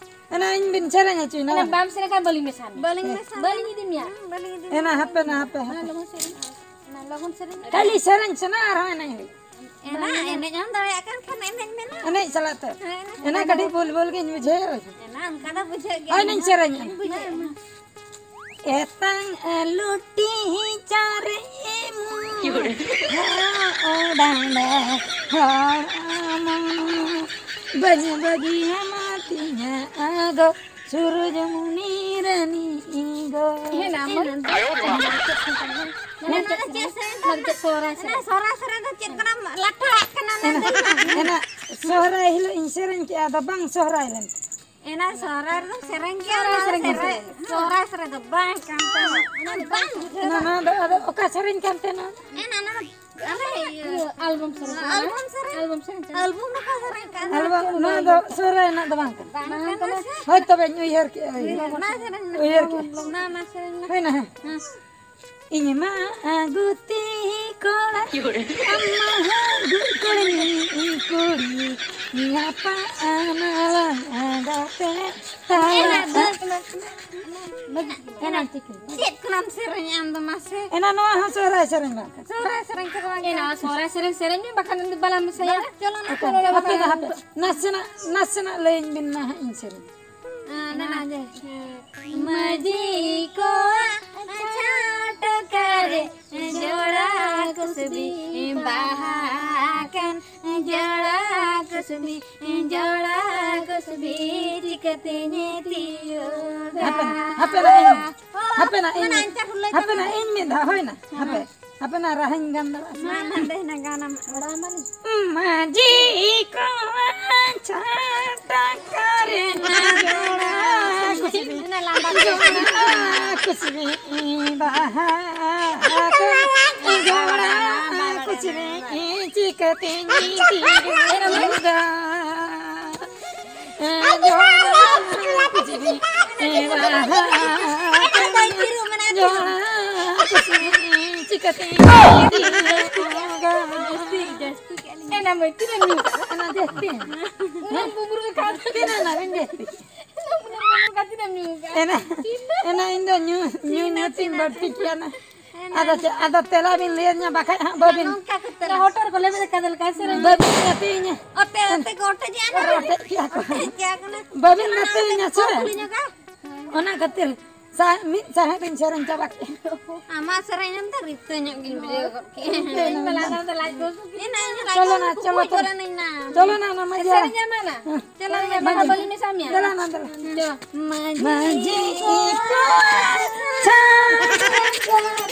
ᱮᱱᱟ ᱤᱧ ᱵᱤᱱ ᱥᱮᱨᱮᱧ ᱦᱚᱪᱚᱧᱟ, ᱮᱱᱟ ᱢᱟᱱᱮ? ᱵᱟᱢ ᱥᱮᱨᱮᱧ ᱠᱷᱟᱱ ᱵᱟᱹᱞᱤᱧ ᱢᱮᱥᱟ ᱢᱮᱭᱟ᱾ ᱵᱟᱹᱞᱤᱧ ᱦᱮᱸ᱾ ᱢᱮᱥᱟ ᱵᱟᱹᱞᱤᱧ ᱢᱮᱭᱟ᱾ ᱤᱫᱤ ᱢᱮᱭᱟ᱾ ᱦᱩᱸ, ᱵᱟᱹᱞᱤᱧ ᱤᱫᱤ ᱮᱱᱟ ᱢᱮᱭᱟ᱾ ᱦᱟᱯᱮ, ᱮᱱᱟ ᱦᱟᱯᱮ, ᱦᱟᱯᱮ᱾ ᱮᱱᱟ ᱞᱚᱜᱚᱱ ᱥᱮᱨᱮᱧ ᱢᱮ᱾ ᱠᱷᱟᱹᱞᱤ ᱥᱮᱨᱮᱧ ᱥᱟᱱᱟ ᱟᱨᱦᱚᱸ ᱮᱱᱮᱡ ᱦᱩᱭᱩᱜᱼᱟ᱾ ᱮᱱᱟ ᱮᱱᱮᱡ ᱮᱢ ᱫᱟᱲᱮᱭᱟᱜ ᱠᱟᱱ ᱠᱷᱟᱱ ᱮᱱᱮᱡ ᱢᱮ ᱱᱟ᱾ ᱮᱱᱮᱡ ᱥᱟᱞᱟᱜ ᱛᱮ᱾ ᱦᱮᱸ, ᱮᱱᱮᱡ᱾ ᱮᱱᱟ ᱠᱟᱹᱴᱤᱡ ᱵᱩᱞ ᱵᱩᱞ ᱜᱤᱧ ᱵᱩᱡᱷᱟᱹᱣᱮᱫᱼᱟ᱾ ᱮᱱᱟ ᱚᱱᱠᱟ ᱫᱚ ᱵᱩᱡᱷᱟᱹᱜ ᱜᱮᱭᱟ᱾ ᱦᱳᱭ, ᱱᱟᱧ ᱥᱮᱨᱮᱧᱟ᱾ ᱵᱩᱡᱷᱟᱹᱜᱼᱟ᱾ ᱮᱛᱟᱝ ᱞᱩᱴᱤ ᱪᱟᱨᱮ ᱮᱢᱩ ᱦᱚᱲ ᱰᱟᱸᱰᱟ ᱦᱚᱲ ᱟᱢᱟ᱾ ᱵᱟᱹᱧ ᱵᱟᱹᱜᱤᱭᱟᱢᱟ ᱛᱤᱧᱟ ᱟᱫᱚ ᱥᱩᱨᱩᱡᱽᱢᱩᱱᱤ ᱨᱟᱱᱤ ᱜᱚ᱾ ᱦᱮᱸ, ᱱᱟ, ᱢᱟ᱾ ᱚᱱᱟ ᱫᱚ ᱪᱮᱫ ᱥᱮᱨᱮᱧ ᱠᱟᱱᱟ? ᱚᱱᱟ ᱫᱚ ᱪᱮᱫ ᱥᱚᱦᱨᱟᱭ ᱥᱮᱨᱮᱧ? ᱚᱱᱟ ᱥᱚᱦᱨᱟᱭ ᱥᱮᱨᱮᱧ ᱫᱚ ᱪᱮᱫ ᱠᱟᱱᱟ? ᱞᱟᱴᱷᱟᱜ ᱠᱟᱱᱟ ᱚᱱᱟ ᱮᱱᱟ, ᱫᱚ᱾ ᱮᱱᱟ ᱥᱚᱦᱨᱟᱭ ᱦᱤᱞᱳᱜ ᱤᱧ ᱥᱮᱨᱮᱧ ᱠᱮᱜᱼᱟ, ᱟᱫᱚ ᱵᱟᱝ ᱥᱚᱦᱨᱟᱭ ᱞᱮᱱ᱾ ᱮᱱᱟ ᱥᱚᱦᱨᱟᱭ ᱨᱮᱫᱚ ᱥᱮᱨᱮᱧ ᱜᱮᱭᱟ, ᱥᱚᱦᱨᱟᱭ ᱚᱱᱟ ᱥᱮᱨᱮᱧ ᱥᱮᱨᱮᱧ, ᱥᱮᱨᱮᱧ᱾ ᱥᱚᱦᱨᱟᱭ ᱥᱮᱨᱮᱧ ᱫᱚ ᱵᱟᱝ ᱠᱟᱱ ᱛᱟᱢᱟ᱾ ᱚᱱᱟ ᱫᱚ ᱵᱟᱝ ᱵᱩᱡᱷᱟᱹᱣ᱾ ᱚᱱᱟ, ᱱᱚᱣᱟ ᱫᱚ ᱟᱫᱚ ᱚᱠᱟ ᱥᱮᱨᱮᱧ ᱠᱟᱱ ᱛᱟᱦᱮᱱᱟ? ᱮᱱᱟ ᱚᱱᱟ ᱫᱚ ᱟᱞᱮ ᱤᱭᱟᱹ, ᱟᱞᱵᱚᱢ ᱥᱮᱨᱮᱧ ᱠᱟᱱᱟ᱾ ᱟᱞᱵᱚᱢ ᱥᱮᱨᱮᱧ? ᱟᱞᱵᱚᱢ ᱫᱚᱠᱚ ᱥᱮᱨᱮᱧ ᱠᱟᱱᱟ᱾ ᱟᱞᱵᱚᱢ, ᱱᱚᱣᱟ ᱫᱚ ᱥᱚᱦᱨᱟᱭ ᱨᱮᱱᱟᱜ ᱫᱚ ᱵᱟᱝ ᱠᱟᱱᱟ᱾ ᱵᱟᱝ ᱠᱟᱱᱟ ᱥᱮ? ᱦᱳᱭ, ᱛᱚᱵᱮᱧ ᱩᱭᱦᱟᱹᱨ ᱠᱮᱜᱼᱟ, ᱩᱭᱦᱟᱹᱨ᱾ ᱢᱟ ᱥᱮᱨᱮᱧ ᱢᱮ᱾ ᱩᱭᱦᱟᱹᱨ ᱠᱮᱜᱼᱟ᱾ ᱢᱟ, ᱢᱟ ᱥᱮᱨᱮᱧ ᱢᱮ᱾ ᱦᱳᱭ ᱱᱟ, ᱦᱮᱸ᱾ ᱦᱮᱸ᱾ ᱤᱧ ᱢᱟ ᱟᱹᱜᱩᱛᱤ ᱠᱚᱲᱟ, ᱟᱢ ᱢᱟ ᱟᱹᱜᱩ ᱠᱚᱲᱟ, ᱠᱩᱲᱤ, ᱧᱟᱯᱟᱢ ᱟᱞᱟᱝ ᱟᱰᱟ ᱯᱮ ᱛᱟᱞᱟ᱾ ᱮᱱᱟ ᱪᱤᱠᱟᱹ? ᱪᱮᱫ ᱠᱷᱚᱱᱟᱢ ᱥᱮᱨᱮᱧᱟ ᱟᱢ ᱫᱚ ᱢᱟᱥᱮ? ᱮᱱᱟ ᱱᱚᱣᱟ ᱦᱚᱸ ᱥᱚᱦᱨᱟᱭ ᱥᱮᱨᱮᱧ ᱵᱟᱝ ᱠᱟᱱᱟ᱾ ᱥᱚᱦᱨᱟᱭ ᱥᱮᱨᱮᱧ ᱠᱚᱫᱚ ᱵᱟᱝ ᱮᱱᱟ ᱠᱟᱱᱟ᱾ ᱥᱚᱦᱨᱟᱭ ᱥᱮᱨᱮᱧ ᱥᱮᱨᱮᱧ ᱢᱮ, ᱵᱟᱠᱷᱟᱱ ᱩᱱᱤ ᱵᱟᱞᱟ ᱢᱮᱥᱟᱭᱟ᱾ ᱵᱟᱝ, ᱪᱚᱞᱚ ᱱᱟ, ᱦᱟᱯᱮ, ᱪᱚᱞᱚ ᱦᱟᱯᱮ, ᱱᱟ᱾ ᱦᱟᱯᱮ, ᱱᱟᱥᱮᱱᱟᱜ, ᱱᱟᱥᱮᱱᱟᱜ ᱞᱟᱹᱭᱟᱹᱧ ᱵᱤᱱ ᱱᱟ ᱦᱟᱸᱜ ᱤᱧ ᱥᱮᱨᱮᱧ᱾ ᱟᱸ, ᱱᱟ, ᱱᱟ, ᱡᱮ᱾ ᱢᱟᱹᱡᱷᱤ ᱠᱚᱣᱟᱜ ᱪᱷᱟᱴᱠᱟ ᱨᱮ ᱡᱚᱲᱟ ᱠᱩᱥᱵᱤ ᱵᱟᱦᱟ ᱠᱟᱱ, ᱡᱚᱲᱟ ᱠᱩᱥᱵᱤ, ᱡᱚᱲᱟ ᱠᱩᱥᱵᱤ ᱪᱤᱠᱟᱹᱛᱮᱧ ᱛᱤᱭᱳᱜᱟ? ᱦᱟᱯᱮ, ᱦᱟᱯᱮ ᱱᱟ ᱤᱧ, ᱚ, ᱦᱟᱯᱮ ᱱᱟ ᱤᱧ, ᱚᱱᱟ ᱟᱧᱪᱟᱨ ᱦᱩᱞᱟᱹᱭ ᱦᱟᱯᱮ ᱛᱟᱵᱚᱱ ᱱᱟ ᱢᱮ᱾ ᱤᱧ ᱢᱤᱫ ᱫᱷᱟᱣ, ᱦᱳᱭ ᱱᱟ, ᱦᱮᱸ᱾ ᱦᱟᱯᱮ, ᱦᱟᱯᱮ ᱱᱟ ᱨᱟᱦᱟᱧ ᱜᱟᱱ ᱫᱟᱲᱮᱭᱟᱜᱼᱟ ᱥᱮ ᱢᱟ, ᱵᱟᱝ? ᱢᱟ, ᱫᱮ ᱱᱟ ᱜᱟᱱᱟᱢ᱾ ᱢᱟᱹᱡᱷᱤ ᱠᱚᱣᱟᱜ ᱪᱷᱟᱴᱠᱟ ᱨᱮ ᱡᱚᱲᱟ ᱠᱩᱥᱵᱤ, ᱚᱱᱟ ᱞᱟᱸᱫᱟ ᱛᱮ᱾ ᱡᱚᱲᱟ ᱠᱩᱥᱵᱤ ᱵᱟᱦᱟ ᱠᱟᱱ, ᱡᱚᱲᱟ ᱠᱩᱥᱵᱤ ᱪᱤᱠᱟᱹᱛᱮᱧ ᱛᱤᱭᱳᱜᱟ? ᱡᱚᱲᱟ ᱠᱩᱥᱵᱤ ᱵᱟᱦᱟ ᱠᱟᱱ, ᱡᱚᱲᱟ ᱠᱩᱥᱵᱤ ᱪᱤᱠᱟᱹᱛᱮᱧ ᱛᱤᱭᱳᱜᱟ? ᱮᱱᱟ ᱢᱟᱹᱭ, ᱛᱤᱱᱟᱹᱜ ᱮᱢ ᱧᱩ ᱠᱟᱜᱼᱟ? ᱮᱱᱟ ᱡᱟᱹᱥᱛᱤ᱾ ᱩᱱᱟᱹᱜ ᱵᱩᱵᱩᱨ ᱜᱮ ᱠᱷᱟᱱ᱾ ᱛᱤᱱᱟᱹᱜ ᱮᱱᱟ ᱵᱤᱱ ᱡᱟᱹᱥᱛᱤ? ᱩᱱᱟᱹᱜ ᱵᱩᱵᱩᱨ ᱜᱮ ᱠᱷᱟᱱ ᱛᱤᱱᱟᱹᱜ ᱮᱢ ᱧᱩ ᱠᱟᱜᱼᱟ? ᱮᱱᱟ, ᱮᱱᱟ ᱤᱧ ᱫᱚ ᱧᱩ, ᱧᱩ, ᱧᱩ ᱛᱤᱧ ᱵᱟᱹᱲᱛᱤ ᱠᱮᱭᱟ ᱱᱟ᱾ ᱮᱱᱟ᱾ ᱟᱫᱚ ᱪᱮᱫ, ᱟᱫᱚ ᱛᱮᱞᱟ ᱵᱤᱱ ᱞᱟᱹᱭᱟᱹᱧᱟ, ᱵᱟᱠᱷᱟᱡ ᱦᱟᱸᱜ ᱵᱟᱹᱵᱤᱱ, ᱱᱚᱝᱠᱟ ᱠᱟᱛᱮ ᱚᱱᱟ ᱦᱚᱴᱚᱜ ᱨᱮᱠᱚ ᱞᱮᱵᱮᱫ ᱟᱠᱟᱫ ᱞᱮᱠᱟ ᱥᱮᱨᱮᱧ᱾ ᱵᱟᱹᱵᱤᱱ ᱜᱟᱛᱮᱭᱟᱹᱧᱟ᱾ ᱚᱛᱮ, ᱚᱛᱮ ᱠᱚ ᱚᱴᱮᱡᱮᱜᱼᱟ ᱱᱟ᱾ ᱚᱴᱮᱡ ᱠᱮᱭᱟ ᱠᱚ᱾ ᱚᱴᱮᱡ ᱠᱮᱭᱟ ᱠᱚ ᱱᱟ᱾ ᱵᱟᱹᱵᱤᱱ ᱚᱱᱟ ᱜᱟᱛᱮᱭᱟᱹᱧᱟ ᱚᱛᱮ ᱥᱮ? ᱠᱚ ᱠᱩᱞᱤ ᱧᱚᱜᱟ᱾ ᱚᱱᱟ ᱠᱷᱟᱹᱛᱤᱨ ᱥᱟ-, ᱢᱤᱫ ᱥᱟᱦᱮᱫ ᱤᱧ ᱥᱮᱨᱮᱧ ᱪᱟᱵᱟ ᱠᱮᱫᱼᱟ᱾ ᱟᱢᱟᱜ ᱥᱮᱨᱮᱧ ᱮᱢ ᱫᱟ ᱨᱤᱛᱟᱹ ᱧᱚᱜ ᱜᱤᱧ ᱵᱩᱡᱷᱟᱹᱣ ᱜᱚᱫ ᱠᱮᱫᱼᱟ᱾ ᱤᱧ ᱢᱟ ᱞᱟᱸᱫᱟ ᱛᱮ ᱞᱟᱡ ᱠᱚ ᱦᱟᱹᱥᱩ ᱠᱮᱫ ᱤᱧ ᱱᱟ, ᱤᱧ ᱞᱟᱡ ᱪᱚᱞᱚ ᱠᱚ ᱱᱟ, ᱦᱟᱹᱥᱩ ᱪᱚᱞᱚ ᱠᱚ ᱛᱚᱵᱮ᱾ ᱠᱚᱨᱮ ᱱᱟᱹᱧ ᱱᱟ᱾ ᱪᱚᱞᱚ ᱱᱟ, ᱚᱱᱟ ᱢᱟᱹᱡᱷᱤ ᱦᱟᱲᱟᱢ᱾ ᱥᱮᱨᱮᱧ ᱟᱢᱟ ᱱᱟ᱾ ᱦᱮᱸ᱾ ᱪᱚᱞᱚ ᱱᱟ, ᱢᱟᱹᱡᱷᱤ᱾ ᱵᱟᱠᱷᱟᱱ ᱵᱟᱹᱞᱤᱧ ᱢᱮᱥᱟ ᱢᱮᱭᱟ᱾ ᱫᱮᱞᱟ ᱱᱟ, ᱫᱮᱞᱟ᱾ ᱪᱚ᱾ ᱢᱟᱹᱡᱷᱤ ᱠᱚ ᱪᱷᱟᱴᱠᱟ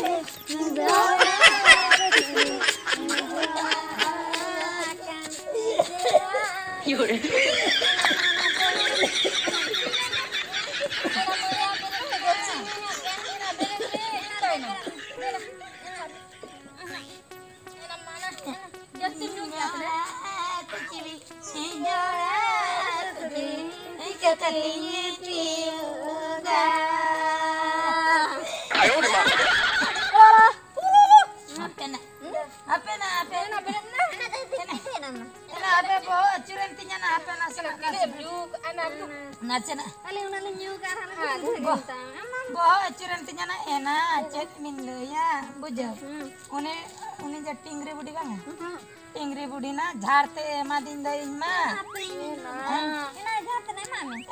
ᱨᱮ ᱦᱟᱯᱮ ᱱᱟ, ᱦᱟᱯᱮ ᱱᱟ, ᱦᱟᱯᱮ᱾ ᱮᱱᱟ, ᱟᱯᱮ ᱵᱚᱦᱚᱜ ᱟᱹᱪᱩᱨᱮᱱ ᱛᱤᱧᱟ ᱱᱟ, ᱦᱟᱯᱮ ᱱᱟ᱾ ᱛᱤᱱᱟᱹᱜ ᱮᱢ ᱧᱩ ᱠᱟᱜᱼᱟ ᱱᱟᱨᱫᱚ? ᱱᱟᱥᱮᱱᱟᱜ᱾ ᱟᱹᱞᱤᱧ ᱚᱱᱟ ᱞᱤᱧ ᱧᱩ ᱠᱟᱜᱼᱟ, ᱟᱨ ᱟᱹᱞᱤᱧ ᱵᱚᱦᱚᱜ ᱟᱹᱪᱩᱨᱮᱱ ᱛᱤᱧᱟ ᱱᱟ ᱮᱱᱟ, ᱪᱮᱫ ᱞᱤᱧ ᱞᱟᱹᱭᱟ, ᱵᱩᱡᱷᱟᱹᱣ? ᱩᱱᱤ, ᱩᱱᱤ ᱡᱮ ᱴᱤᱝᱨᱤ ᱵᱩᱰᱷᱤ ᱵᱟᱝᱟ? ᱴᱤᱝᱨᱤ ᱵᱩᱰᱷᱤ ᱱᱟ ᱡᱷᱟᱲ ᱛᱮ ᱮᱢᱟᱫᱤᱧ ᱫᱚ ᱤᱧ ᱢᱟ᱾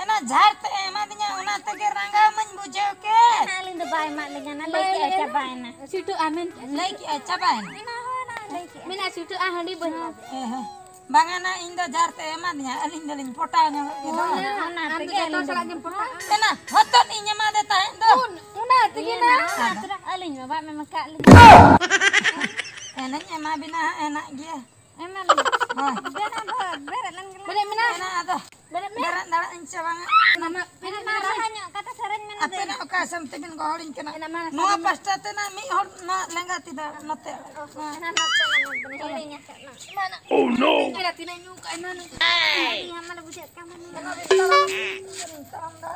ᱮᱱᱟ ᱡᱷᱟᱲ ᱛᱮ ᱮᱢᱟᱫᱤᱧᱟ, ᱚᱱᱟ ᱛᱮᱜᱮ ᱨᱟᱸᱜᱟᱣ ᱢᱟᱧ ᱵᱩᱡᱷᱟᱹᱣ ᱠᱮᱫ᱾ ᱟᱹᱞᱤᱧ ᱫᱚ ᱵᱟᱭ ᱮᱢᱟᱫ ᱞᱤᱧᱟ ᱱᱟ, ᱞᱟᱹᱭ ᱠᱮᱜᱼᱟ ᱪᱟᱵᱟᱭᱮᱱᱟ᱾ ᱪᱷᱩᱴᱩᱜᱼᱟ ᱢᱮᱱ ᱠᱮᱜᱼᱟ᱾ ᱞᱟᱹᱭ ᱠᱮᱜᱼᱟ ᱪᱟᱵᱟᱭᱮᱱᱟ᱾ ᱮᱱᱟ ᱦᱳᱭ ᱱᱟ, ᱞᱟᱹᱭ ᱠᱮᱜᱼᱟ᱾ ᱢᱮᱱᱟ ᱪᱷᱩᱴᱩᱜᱼᱟ ᱦᱟᱺᱰᱤ ᱵᱟᱹᱧ ᱮᱢᱟ ᱯᱮᱭᱟ᱾ ᱦᱮᱸ, ᱦᱮᱸ᱾ ᱵᱟᱝᱟ ᱱᱟ, ᱤᱧ ᱫᱚ ᱡᱷᱟᱲ ᱛᱮ ᱮᱢᱟᱫᱤᱧᱟ, ᱟᱹᱞᱤᱧ ᱫᱚᱞᱤᱧ ᱯᱚᱴᱟᱣ ᱧᱚᱜ ᱜᱮᱫᱚ᱾ ᱚᱱᱟ ᱟᱢ ᱫᱚ ᱛᱮᱜᱮ ᱡᱚᱛᱚ ᱟᱹᱞᱤᱧ ᱥᱟᱞᱟᱜ ᱫᱚ ᱜᱮᱢ ᱯᱚᱴᱟᱜᱼᱟ᱾ ᱮᱱᱟ ᱦᱚᱛᱚᱫ ᱤᱧ ᱮᱢᱟᱫᱮ ᱛᱟᱦᱮᱸᱫ ᱫᱚ᱾ ᱚᱱᱟ ᱛᱮᱜᱮ ᱱᱟ᱾ ᱟᱹᱞᱤᱧ ᱢᱟ ᱵᱟᱢ ᱮᱢ ᱟᱠᱟᱫ ᱞᱤᱧᱟ᱾ ᱮᱱᱟᱧ ᱮᱢᱟ ᱵᱤᱱᱟ ᱦᱟᱸᱜ, ᱮᱱᱟᱜ ᱜᱮ᱾ ᱮᱢᱟ ᱞᱤᱧ᱾ ᱦᱳᱭ᱾ ᱵᱮᱱᱟ ᱫᱚ, ᱵᱮᱨᱮᱫ ᱞᱮᱱ ᱜᱮᱞᱟᱝ᱾ ᱵᱮᱨᱮᱫ ᱢᱮᱱᱟ᱾ ᱮᱱᱟ ᱟᱫᱚ ᱵᱮᱨᱮᱫ ᱢᱮ᱾ ᱵᱮᱨᱮᱫ ᱫᱟᱲᱮᱭᱟᱜ ᱟᱹᱧ ᱥᱮ ᱵᱟᱝᱟ? ᱚᱱᱟ ᱢᱟ, ᱮᱱᱟ ᱢᱟ ᱨᱟᱦᱟ ᱧᱚᱜ ᱠᱟᱛᱷᱟ ᱥᱮᱨᱮᱧ ᱢᱮ ᱱᱚᱰᱮ᱾ ᱟᱯᱮᱱᱟᱜ ᱚᱠᱟ ᱥᱮᱱ ᱛᱮᱵᱤᱱ ᱜᱚᱦᱚᱲᱤᱧ ᱠᱟᱱᱟ? ᱮᱱᱟ ᱢᱟ ᱱᱚᱣᱟ ᱥᱮᱨᱮᱧ ᱢᱮ᱾ ᱯᱟᱥᱴᱟ ᱛᱮ ᱱᱟ ᱢᱤᱫ ᱦᱚᱲ ᱱᱚᱣᱟ ᱞᱮᱸᱜᱟ ᱛᱤ ᱫᱚ ᱱᱚᱛᱮ᱾ ᱚ, ᱮᱱᱟ ᱢᱟ ᱥᱮᱨᱮᱧ ᱢᱮ, ᱦᱤᱲᱤᱧ ᱟᱠᱟᱫ ᱱᱟ᱾ ᱢᱟ ᱱᱟ᱾ Oh, no! ᱮᱱᱟ ᱛᱤᱱᱟᱹᱜ ᱧᱩ ᱠᱟᱜᱼᱟ, ᱮᱱᱟ ᱱᱩᱠᱩ᱾ ᱟᱹᱰᱤ ᱦᱟᱢᱟᱞ ᱵᱩᱡᱷᱟᱹᱜ ᱠᱟᱱᱟ᱾ ᱮᱱᱟ ᱵᱤᱱ ᱛᱟᱲᱟᱢ, ᱵᱤᱱ ᱛᱟᱲᱟᱢ ᱫᱟ᱾